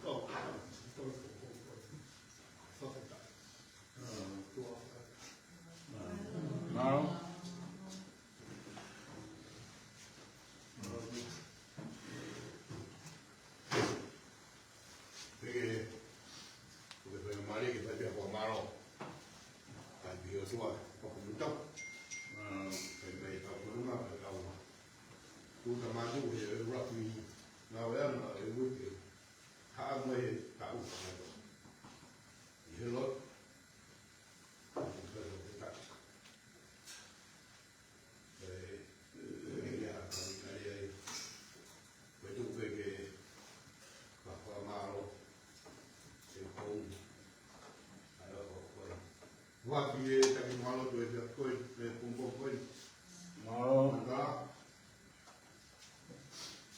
kau, kau, kau, kau, kau. Fakataha. Mālō. Pea ke, ko e faingamālie ke fai pē ha fakamālō. Kae pehē ʻOtua, ʻoku mutau. Kae mai kau konga, kae kau. Tuta mātou he ʻuluaki ngāueʻanga e uike. Haʻamo e taʻu. ʻI he lotu. Vaki e taki mālō ko e, ko e pongipongi ko eni. Mālō. Mata.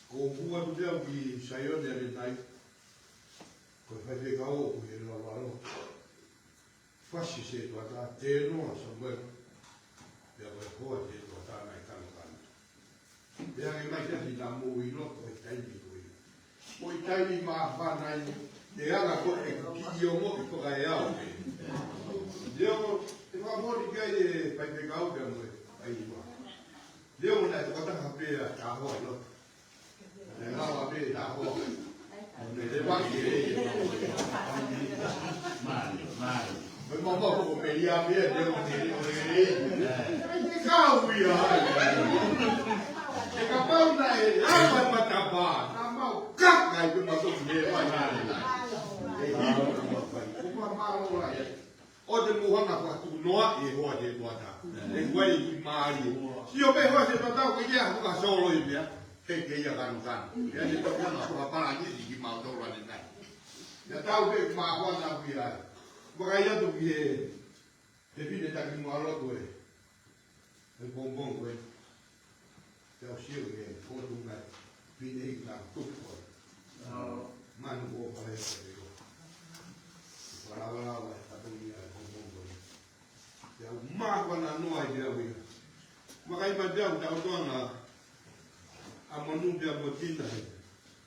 Ko u hū atu pē au ki Saione ʻanenai. Ko e faifekau ʻoku ʻi he lalo. Fasi Setuata, Tenoa Samuelu, pea ko e hoa Setuata naʻe kanokano. Pea ke mai kia hina mou ʻilo ko e taimi ko ia. Ko e taimi māfana ia, ʻe ala ko e kiʻi ongo ʻi toka e ao. Leo, te ma mori kia e faifekau pea mo e faifekau. Leo naʻe tokotaha pē ʻa Tahoa ʻi loto. Naʻe lava pē Tahoa. Naʻe leva ke. Mali, mali. Ko e mau mau ko Melia pē, Leo ke, ke, ke. Ke kau ia. Ke kapau naʻe lava e matapā. Naʻa mau kaka ai pē matou ke vai. Mali. Ko e mau mau ia. ʻO te mou hanga ʻo fakatuʻunoaʻi e hoa Setuata. ʻE kuai ki mālie. Sio pē hoa Setuata ko ia ʻoku ka solo ʻi meʻa. He ke ia kanokano. Ia te tau hanga ʻo fakapalanisi kimautolu ʻanenai. Ia tau pē māfana pē ai. Maka ia to ki he. He fine taki mālō ko e. He pongipongi ko ē. Te u sio ki he fotu mai. Fine i ka tuku ko ē. Manu ko fale ko ē. Falavalava e fatongia he pongipongi ko ē. Te u māfana noa ai pea u ia. Maka i ma pea u tau toanga. ʻA Manu pea mo Tina he.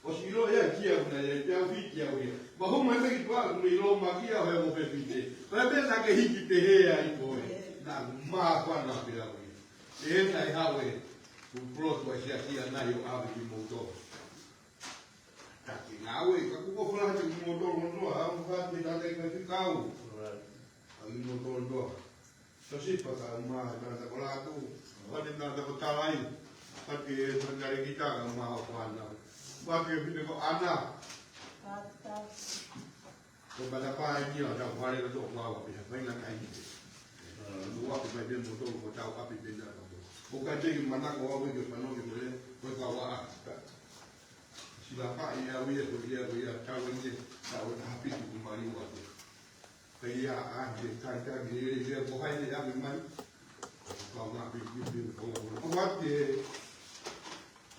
ʻOsi ʻilo ʻe au kia una ia, pea u fiti au ia. Ma homa e meki pua, ʻoku me ʻilo ma kia he mo pe fite. Pea pea na ke hiki pehē ai ko ē. Naʻa ku māfana pea u ia. ʻE na i hawe, ku plotu ai sia kia na i ʻo ʻave kimoutolu. Taki ngāue, ka kuo fala te kimoutolu noa, au ka te tata i ka fekau. Ka kimoutolu noa. Sosipa ka uma, ka ta kola atu. Wa Naʻa ta ko talaʻi, pati e pati leki ta ka ma o ko ana. Pati e pine ko ana. Ko mana pa e nia ta wale ka to wa wa pe ha pai na kai ni. Lua pe mai pe mo to ko tau api pe na ka mo. Ko ka te ki mana ko wa we ke pano ke mo le, ko ka wa a. Sila pa ia we ko ia ko ia tau ni, tau na hapi ku mali wa te. Ka ia a te kai ta ni le le ko hai le a me mai. Ka na pe ki pe ko wa. Ko wa te.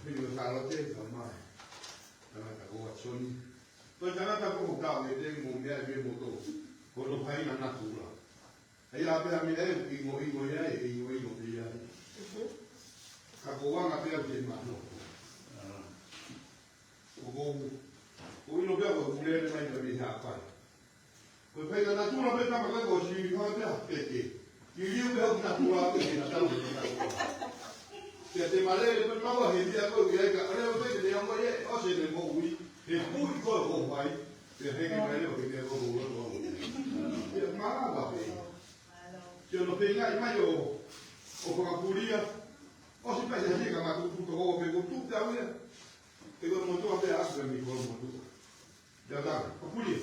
Pe ni ka lo te ka mai. Tangata ko Watsoni. Ko e tangata ko ka e te mo mea e mo to. Ko no pai na natura. Ai a pea mea e ingo ingo ia e ingo ingo ia. Ka ko wanga pea te ma no. Ko ko ko ino pea ko kule mai ka me ha pai. Ko e fai ka natura pe tama ka ko si ha pea peke. Ki liu pea ko natura peke na tau. Pea te male le pe maua he dia ko ia ka ale o peke te amo ia o se le mo ui. He pui ko ko fai. Pea he ke mai le o ke ko ko ko. Pea mala pe. Ke ono pe ngai mai o o fakapulia. O si pai he ka matu puto o pe ko tu tau ia. Ke ko mo tu a pe a pe mi ko mo tu. Ia ka, ka puli.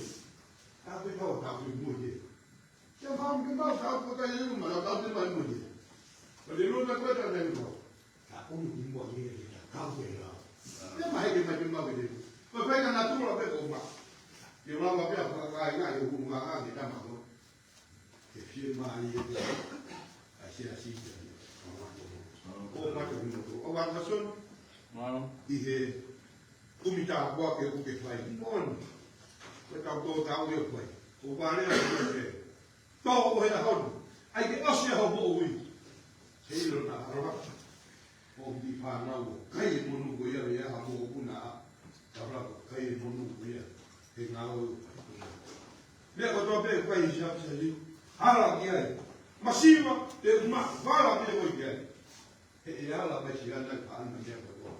Ka pe kau ka puli mo ia. Ia ka mi kau ka ko ka ia ma la ka pe mai mo ia. Ka le lo na ko ka le lo. Ka ko mo ki mo ia ia ka pe la. Ia ma he ke mai ke ma ke. Ko fai ka natura pe ko ma. Ia la ma pe a ka ka ia ia ku ma ka ke ta ma ko. Ke fie mai ia. Ai se a si ia. Ko ma ke mo to. O wa ka son. Mau. ʻI he kumi tāpuaki ʻoku ke fai. Moʻoni. Ko e tau tō tau ia fai. Ko vale a ko e. Tō ko he ahon. ʻAi ke ʻosi a ho moʻui. He ilo na arava. ʻO ki fānau. Kai e monu ko ia le aha mo ʻoku na. Tau rako. Kai e monu ko ia. He ngāue. Meʻa ko tō pē kai siap sali. Hala ki ai. Masiva. Te uma. Hala pē ko i ai. He ʻe ala mai si ana ka ana mea ko tō.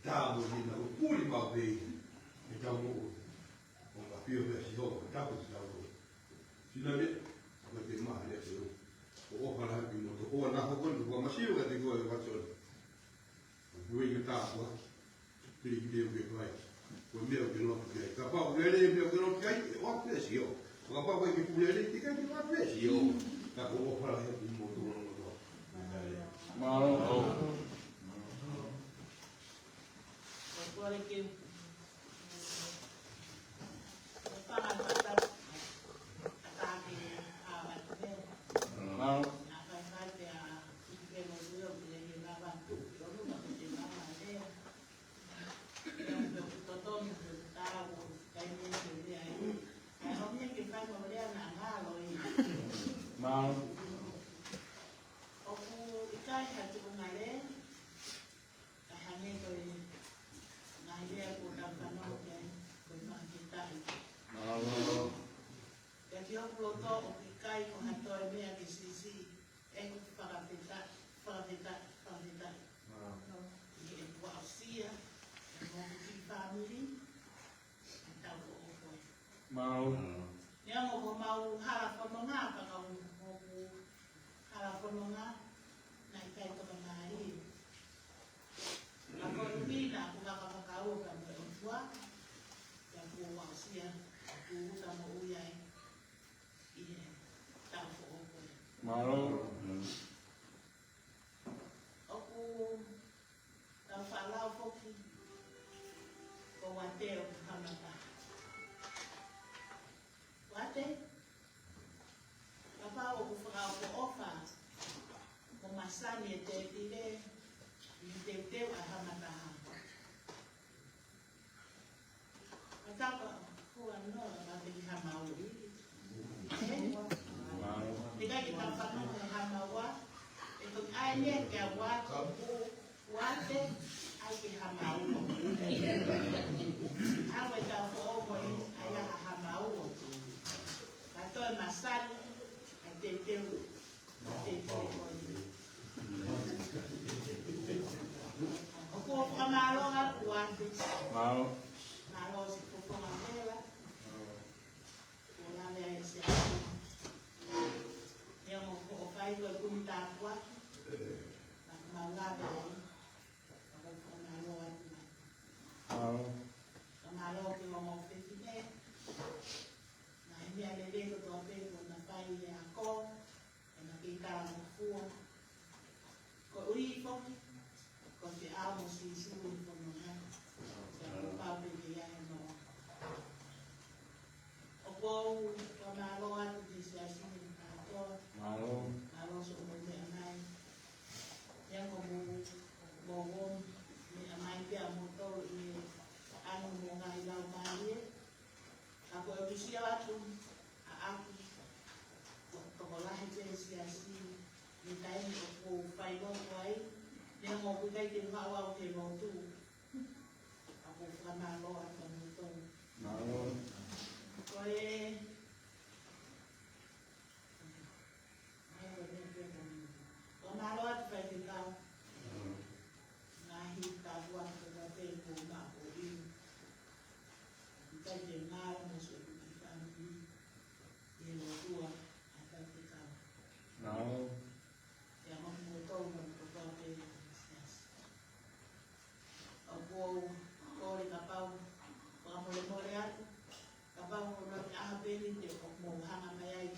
Tā mo ni na o puli mau pē. He tau mo o. O ka pio pē si ho. Tapu si tau mo. Sina me. Ko te maha le se o. O o pala ki mo to. O na ho ko ni ko masiu ka te ko e wa so. Ko e ka ta ko. Pili ki te o ke fai. Ko mea o ke lotu ki ai. Kapau ko lele mea o ke lotu ki ai. O a pē si o. Kapau ko ke pulele ki kai ki o a pē si o. Ka ko o pala he ki mo to lo mo to. Mālō. Mālō. ʻOku ʻikai ha tuʻunga lea, ka hangē ko e ngaahi lea kuo tau fanongo ki ai, ko e fakafetaʻi. Mālō. Pea ki hoku loto ʻoku ʻikai ko ha toe meʻa ke siʻisiʻi, ʻe ko e fakafetaʻi, fakafetaʻi, fakafetaʻi. Mālō. ʻI heʻeku aʻusia, ʻe hoku kiʻi fāmili, ʻa e tau ko ʻo koe. Mālō. Neongo ko mau hala fononga, ka ko hoku hala fononga, naʻe ʻikai toka mālie. Ka ko e ʻuhinga ʻoku fakafakau ka mo e ʻOtua, ia kuo aʻusia, kuo uta mo ui ai, ʻi he tau ko ʻo koe. Mālō. ʻOku tau faʻa lau foki, ko Uate ʻoku hamata. Uate, kapau ʻoku fakaʻofoʻofa, mo masani e tēpile, ʻi he teuteu ʻa e hamataha. Ka tapa, kua no, ka te ki hamau. Ē? Te kai ke tau fanongo he hamaua, ʻe toki ʻai mea kia Uate, Uate, ʻai ke hamau. Awe tau foʻo ko ē, ʻai ha hamau. Ka toe masani, ʻai teuteu. ʻOku ou fakamālō atu Uate. Mālō. Mālō siʻi fofonga vela. Ko lave ai se atu. Ia mo ko o kai ko e kumi tāpuaki. Ka He ʻoku ʻikai te u haʻu au ke lotu, ka ʻoku ou fakamālō atu kiate kimoutolu. Mālō. Ko e, ko e meʻa pē ko e, fakamālō atu Faifekau. Ngaahi tāpuaki kotoa pē kuo maʻu ʻi, ʻikai te u ngalo mo siʻeku kiʻi fāmili ʻi he lotua ʻa Faifekau. Mālō. Pea mo kimoutolu mo kotoa pē ʻi he siasi. ʻOku ou kole kapau, fakamolemole atu, kapau ko e ʻaho pē ni te mou hanga mai ai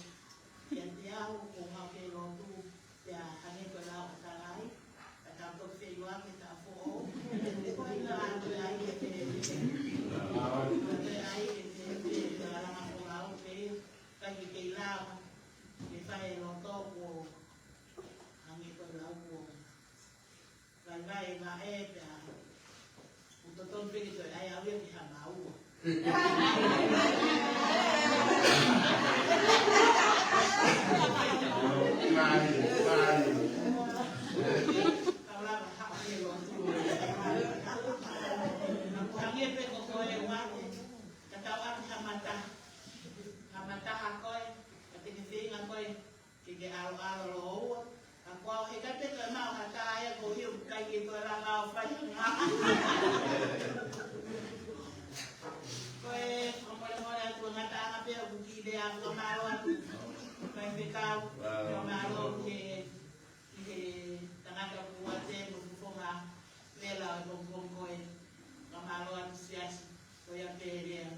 kiate au, ʻoku ou haʻu ke lotu, pea hangē ko e lau ʻa Talai, ka tau toki feʻiloaki he taʻu foʻou, ko e ʻilo atu ai ke te, ko e ai ke te, ke te langa ko au pē, ka ke kei lava, ke fai e loto kuo hangē ko e lau kuo vaivai e vaʻe pea ʻoku totonu pē ke toe ʻai au ia ki ha maua. Mālie, mālie. Kau lava haʻu ki he lotu. Hangē pē ko koe ʻoku ʻai ke tau ʻai ha mata. Ha mata ha koe, ka te ke feinga koe ke ke ʻaloʻalo lōua. Ka ko au heʻikai te u maʻu ha tā ia ko hiu kai ke toe langa ʻo fai ha ngā. Ko e fakamolemole atu ʻa e ngataʻanga pē ʻoku kiʻi lea fakamālō atu. Faifekau, fakamālō ki he, ki he tangata kuo ʻoatu mo e fofonga vela ʻo e pongipongi ko ē. Fakamālō atu siasi, ko ia pē lea.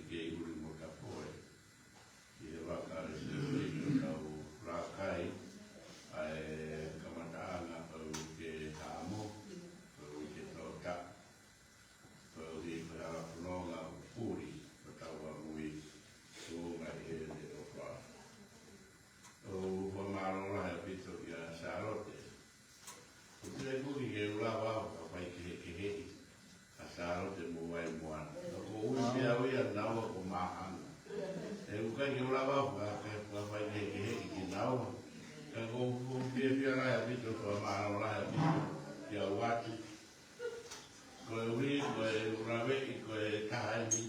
Ke uli mo tapoe. ʻI he vaka ʻo e sētuata ʻoku tau laka ai ʻa e kamataʻanga ʻo e uike Haʻamo, ʻo e uike Tōtaʻa, ʻo e uike Halafononga ʻo Puli, ʻo tau amui ʻo ngai he ne ʻofa. ʻOku ou fakamālō lahi ʻaupito kia Sālote. ʻOku teʻeki ke u lava au ka fai kehekeheʻi ʻa Sālote mo Vaimoana. Ka ʻoku ou ʻuhinga pē au ia naua ko Mahana. ʻOku ʻikai ke u lava au ka, ka, ka fai kehekeheʻi kinaua. Ka ʻoku ou fiefia lahi ʻaupito, fakamālō lahi ʻaupito kia Uati. Koeʻuhi, ko e ʻuluaki, ko e taha eni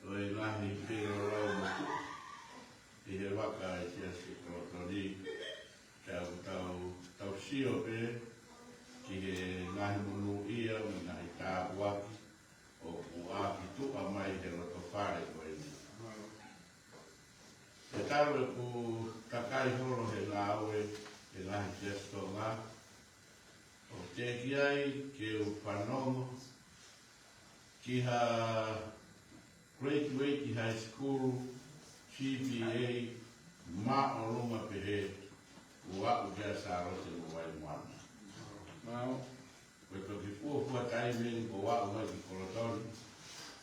ʻo e ngaahi feilaulau motuʻa ʻi he vaka ʻa e Siasi Kolotoni. Tau, tau, tau sio pē ki he ngaahi monūʻia mo e ngaahi tāpuaki ʻoku ʻākituʻa mai he loto fale ko eni. He talu ʻeku takai holo he ngāue he ngaahi Siasi Tonga, ʻoku teʻeki ai ke u fanongo ki ha graduate high school, G P A, māʻolunga pehē, ʻo aʻu kia Sālote mo Vaimoana. Mālō. Ko e toki fuofua taimi eni kuo u aʻu mai ki Kolotoni,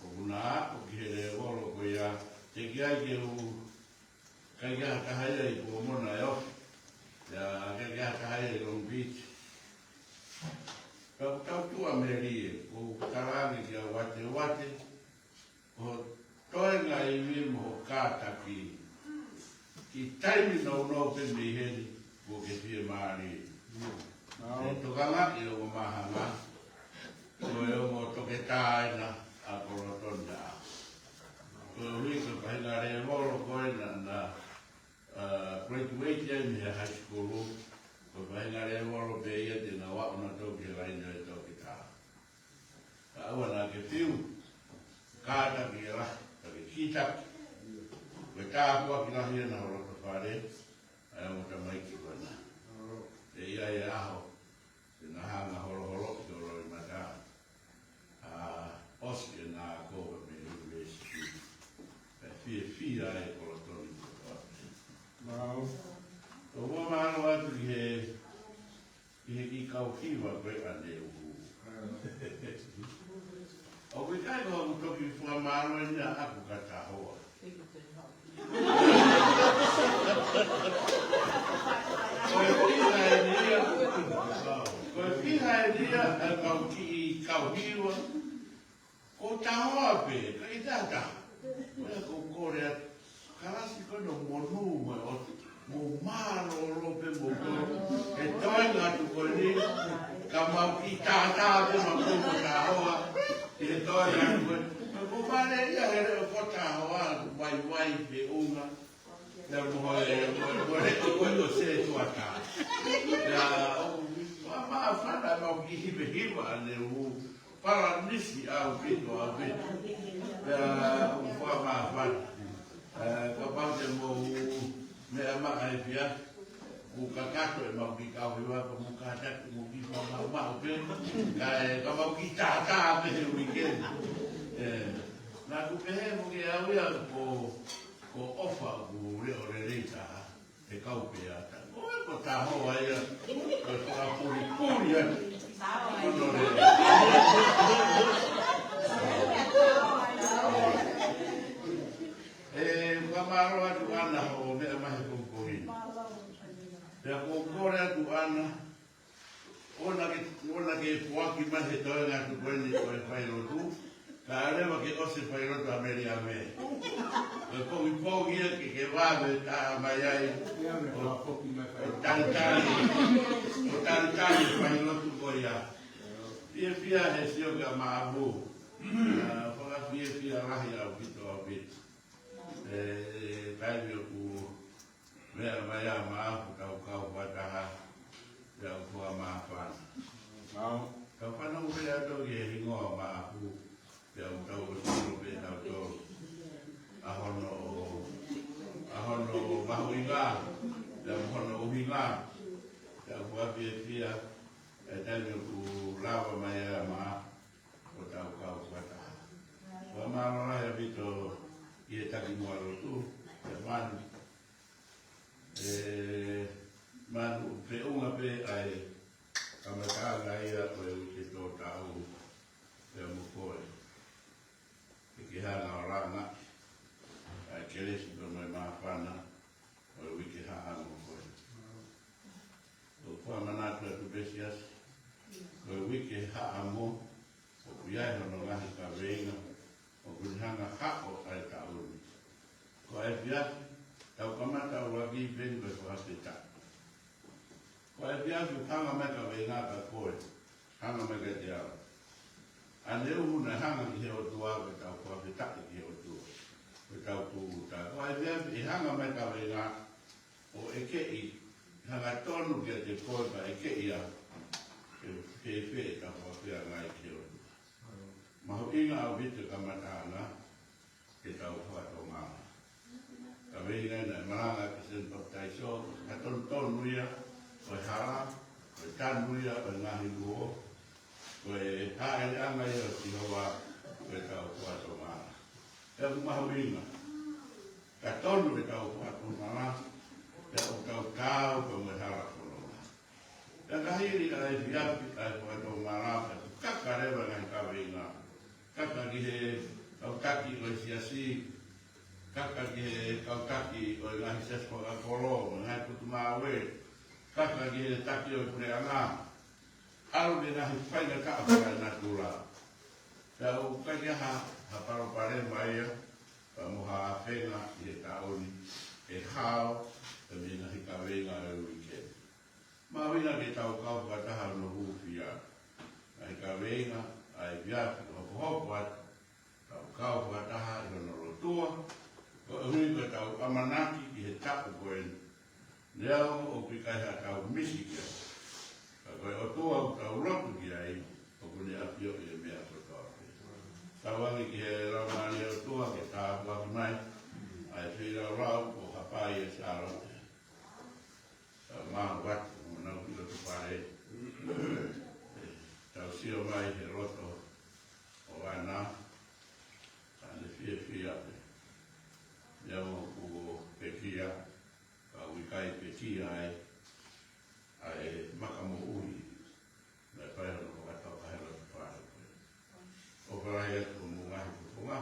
ʻoku na aʻu ki he lēvolo ko ia, teʻeki ai ke u ʻikai ke ʻi ai ha taha ia ʻi Pomona ʻe ofi. ʻIo, ʻikai ke ʻi ai ha taha ia ʻi Long Beach. Ka ʻoku tau tuʻamelie, ʻoku ou talaange kia Uate, Uate, ko hoʻo toenga ivi mo hoʻo kātaki, kiʻi taimi nounou pē mei heni, kuo ke fiemālie. ʻIo. ʻE tokangaʻi ʻa Mahana, ko e ongo toketā ena ʻa Kolotoni. Koeʻuhi ko e faʻahinga lēvolo ko ena naʻa, ā, graduate ai mei he high school, ko e faʻahinga lēvolo pē ia te nau aʻu nautolu ki he laine ʻo e toketā. Ka ʻoua naʻa ke fiu, kātaki e lahi, ka ke kītaki. Ko e tāpuaki lahi ena ho loto fale, ʻa e ongo tamaiki ko ena. ʻE ʻi ai e ʻaho, te na hanga holoholoʻi ho loʻimata. ʻA, ʻosi ke na ako mei he university. Kae fiefia ai Kolotoni kotoa pē. Mālō. ʻOku ou fakamālō atu ki he, ki he kiʻi kau hiva ko ē ʻaneuhu. ʻOku ʻikai ko haʻaku toki fakamālō eni ʻaʻaku ka tahoa. Ko e fiha eni ia, ko e fiha eni ia ʻa e kau kiʻi kau hiva. Ko tahoa pē, ka ʻi tata. Ko ia ko Korea, kalasi ko no monu mo o, mo mālōlō pē mo ko. He toenga atu ko eni, ka mau kiʻi tātā pē mau ko mo tahoa. He toenga atu ko eni. Ko vale ia he leʻo ko tahoa, vaivai pē unga. Ia mo e, mo e, mo e, mo e, mo e, se tuata. Ia, ʻo, ma, ma, fana mau kiʻi hivehiva ʻa ne u. Palanisi ʻaupito, ʻaupito. Pea ʻoku fakamāfana. Ē, kapau te mou meʻa mai he efiafi, ʻoku kakato e mau kiʻi kau hiva, ka mou kātaki mou kiʻi fakamaʻumaʻu pē. Kae, ka mau kiʻi tātā pē he uike ni. Ē, naʻa ku pehē mo ke au ia ko, ko ʻofa ʻoku leʻo lelei taha. He kau pē ata. Ko e ko tahoa ia, ko e fakapulipuli ia. Ono le. Ē, fakamālō atu ʻAna hoʻo meʻa mai he pongipongi ni. Pea ʻoku ou kole atu ʻAna, ʻoua ke, ʻoua ke foaki mai he toenga atu ko eni ko e failotu, kae ʻoua leva ke ʻosi e failotu ʻa Meliame. Ko e pongipongi ia ke ke vave taha mai ai. ʻO, ʻo talitali, ʻo talitali e failotu ko ia. Fiefia he sio kia Maʻafu. ʻA, fakafiefia lahi ʻaupito, ʻaupito. Ē, taimi ʻoku meʻa mai ʻa Maʻafu tau kau fakataha, pea ʻoku fakamāfana. Mau. Tau fanongo pē ʻa e toki he hingoa ʻo Maʻafu, pea ʻoku tau ʻosi ʻilo pē tautolu ʻa hono, ʻa hono mahuʻinga, pea mo hono ʻuhinga, pea ʻoku fakafiefia, ʻa e taimi ʻoku lava mai ai ʻa Maʻafu, ʻo tau kau fakataha. Fakamālō lahi ʻaupito ki he taki muʻa lotu, ʻa Manu. Ē, Manu, feʻunga pē ʻa e kamataʻanga ia ʻo e uike tō taʻu, pea mo koe. Ke ke hanga ʻo langa ʻa e kelesi pea mo e māfana ʻo e uike Haʻamo ko eni. ʻOku ou manatu atu pē siasi, ko e uike Haʻamo, ʻoku ʻi ai hono ngaahi kaveinga, ʻoku ne hanga ʻo haʻo ʻa e taʻu ni. Ko e efiafi, tau kamata ʻuluaki pē ko e fakafetaʻi. Ko e efiafi hanga mai kaveinga ka koe, hanga mai kiate au. ʻA ne uhu naʻe hanga ki he ʻOtua, ko ʻetau fakafetaʻi ki he ʻOtua. Ko ʻetau tūʻuta. Ko e efiafi ʻe hanga mai kaveinga, ʻo ʻekeʻi, hangatonu kiate koe ka ʻekeʻi au. ʻE fēfē ʻetau fakafeangai ki he ʻOtua. Mahuʻinga ʻaupito e kamataʻanga, ke tau fakatomala. Kaveinga naʻe malanga ʻaki ʻe Sione Papitaiso, ko e fakatonutonu ia ʻo e hala, ko e tanu ia ʻo e ngaahi luo, ko e hāʻeleʻanga ia ʻo Sihova, ko ʻetau fakatomala. Pea ʻoku mahuʻinga, ka tonu ʻetau fakatomala, pea ʻoku tau taau pea mo e hala fononga. Pea ka hili ʻa e efiafi ʻa e fakatomala, pea kaka leva e ngaahi kaveinga. Kaka ki he kau taki ʻo e siasi, kaka ki he kau taki ʻo e ngaahi siasi fakakolo, mo e ngaahi potungāue, kaka ki he taki ʻo e puleʻanga, ʻalu ki he ngaahi faingataʻa fakaenatula. Pea ʻoku ʻikai ha, ha palopalema ia, pea mo ha afenga ʻi he taʻu ni, ʻe hao, pea mei he ngaahi kaveinga ʻo e uike ni. Mahuʻinga ke tau kau fakataha hono hūfia. Ngaahi kaveinga ʻa e efiafi hokohoko atu. Tau kau fakataha ʻi hono lotua. Koeʻuhi ko ʻetau ʻamanaki ki he taʻu ko eni. Neongo ʻoku ʻikai haʻatau misi ki ai. Ka ko e ʻOtua ʻoku tau lotu ki ai, ʻoku ne ʻafioʻi e meʻa kotoa pē. Tauange ki he Laumālie ʻo e ʻOtua ke tāpuaki mai ʻa e feilaulau ʻo Hapai ʻa Sālote. Tau maʻu atu, mo nau ki loto fale. Tau sio mai he loto ʻo ʻAna, ʻa ne fiefia pē. Ia mo kuo pekia, ka ʻoku ʻikai pekia ai, ʻa e maka moʻui. Naʻe fai hono fakatoka he loto fale ko ē. ʻOfa lahi atu mo e ngaahi fofonga,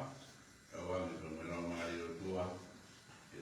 tauange pē mo e Laumālie ʻo e ʻOtua, ke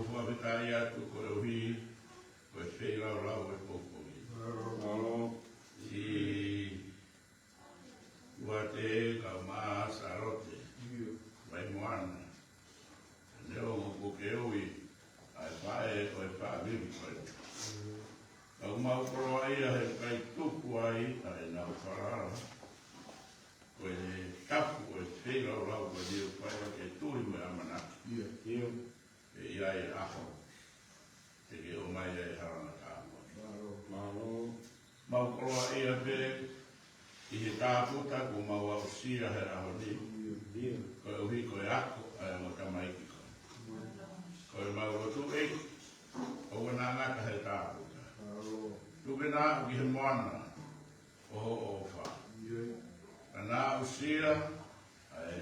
Fakafetaʻi atu koeʻuhi ko e feilaulau ʻo e pongipongi. Mālō. Siʻi Uate kae ʻumaʻā Sālote Vaimoana, neongo kuo ke ui ʻa e faʻē ʻo e fāmili ko eni. Ka ʻoku mau koloaʻia he ʻikai tuku ai ʻa ʻenau falala. Ko e tafu ʻo e feilaulau ko eni ʻoku fai ʻaki e tui mo e ʻamanaki. ʻIo. ʻE ʻi ai e ʻaho te ke ʻomai ai e hala matāpule. Mālō. Mālō. Mau koloaʻia pē ʻi he tāputa kuo mau aʻusia he ʻaho ni. ʻIo. Koeʻuhi ko e ako ʻa e ongo tamaiki ko eni. Ko ʻemau lotu ē, ʻoua naʻa ngata he tāputa. Mālō. Tuku ke na aʻu ki he moana ʻo hoʻo ʻofa. ʻIo. Ka na aʻusia ʻa e,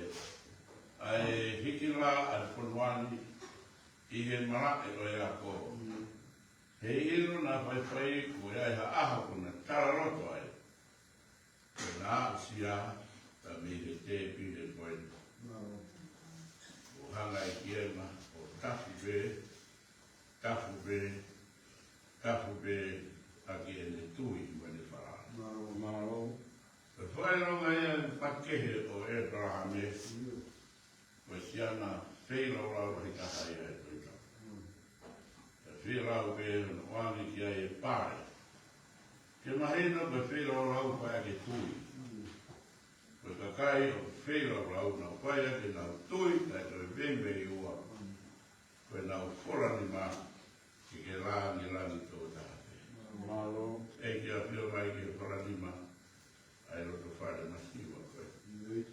ʻa e hiki lā ʻa e fonua ni ʻi he malaʻe ʻo e ako. ʻIo. Heiʻilo naʻa faifai kuo ʻi ai ha ʻaho kuo na talaloto ai, kuo na aʻusia ka mei he tēpile ko eni. Mālō. ʻO hanga ʻe Kiema ʻo tafu pē, tafu pē, tafu pē ʻaki ʻene tui mo ʻene falala. Mālō. Mālō. Ko e fakaʻilonga ia ʻo e faʻē kehe ʻo ʻĒpalahame. ʻIo. Ko e siana feilaulau lahi taha ia ʻi he Tohi Tapu. Mm. Ko e feilau pē naʻe ʻoange ki ai e pale ke mahino ko e feilaulau fai ʻaki e tui. Mm. Ko e kakai ʻoku feilaulau naʻa nau fai ʻaki ʻenau tui, kae toe veiveiua. Mm. Ko ʻenau fola nima ke ke langilangi tō taha pē. Mālō. ʻEiki ʻafio mai ke fola nima ʻa e loto fale masiva ko ē. ʻIo.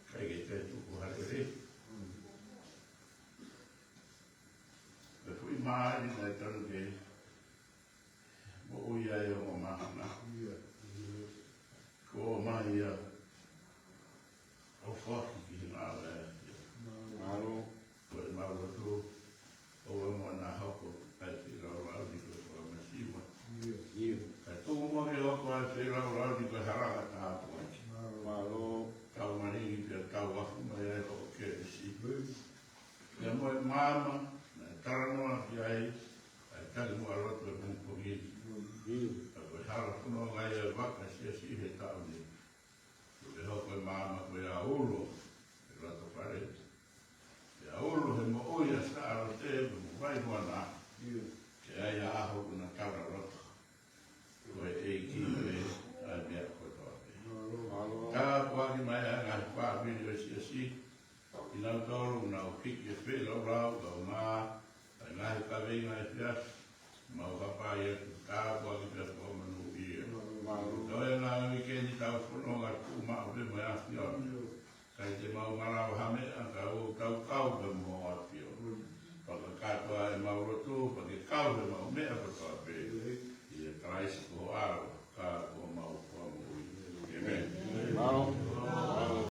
ʻIkai ke toe tuku ha lelei. Mm. Ko e foʻi māhina ʻe tolu ke moʻui ai ʻo mahana. ʻIo. Ko mai ia ʻo foaki ki he ngāue ʻa e ʻAfiona. Mālō. Ko ʻemau lotu, ʻoua muʻa naʻa hoko ʻa e feilaulau ni ko e fakamasiva. ʻIo. ʻIo. Kae tuku muʻa ke hoko ʻa e feilaulau ni ko e hala matāpule. Mālō. Mālō. Tau malingi pea tau afu mai ai hoʻo kelesi. ʻIo. Pea mo e maama naʻe talanoa ki ai ʻa e takimuʻa lotu ʻo e pongipongi ni. ʻIo. Ka ko e hala fononga ia ʻo e vaka siasi he taʻu ni. Kuo ke hoko e maama ko e ulo he loto fale, ko e ulo he moʻui ʻa Sālote mo Vaimoana. ʻIo. Ke ʻi ai ha ʻaho kuo na talaloto. Ko e ʻEiki ʻoku ʻi ai ʻa e meʻa kotoa pē. Mālō. Tāpuaki mai ʻa e ngaahi fāmili ʻo e siasi, kinautolu ʻoku nau hiki e feilaulau, kae ʻumaʻā ʻa e ngaahi kaveinga efiafi, mau hapai atu, tāpuaki pea fakamonūʻia. Mālō. Ko e ngaahi uike ni tau fononga tuʻu maʻu pē mo e ʻAfiona. ʻIo. ʻIkai te mau malava ha meʻa ka ʻoku tau kau pē mo e ʻAfiona. Mm. Fakakakato ʻemau lotu, pea ke kau ʻemau meʻa kotoa pē ʻi he Kalaisi ko ho ʻAlo.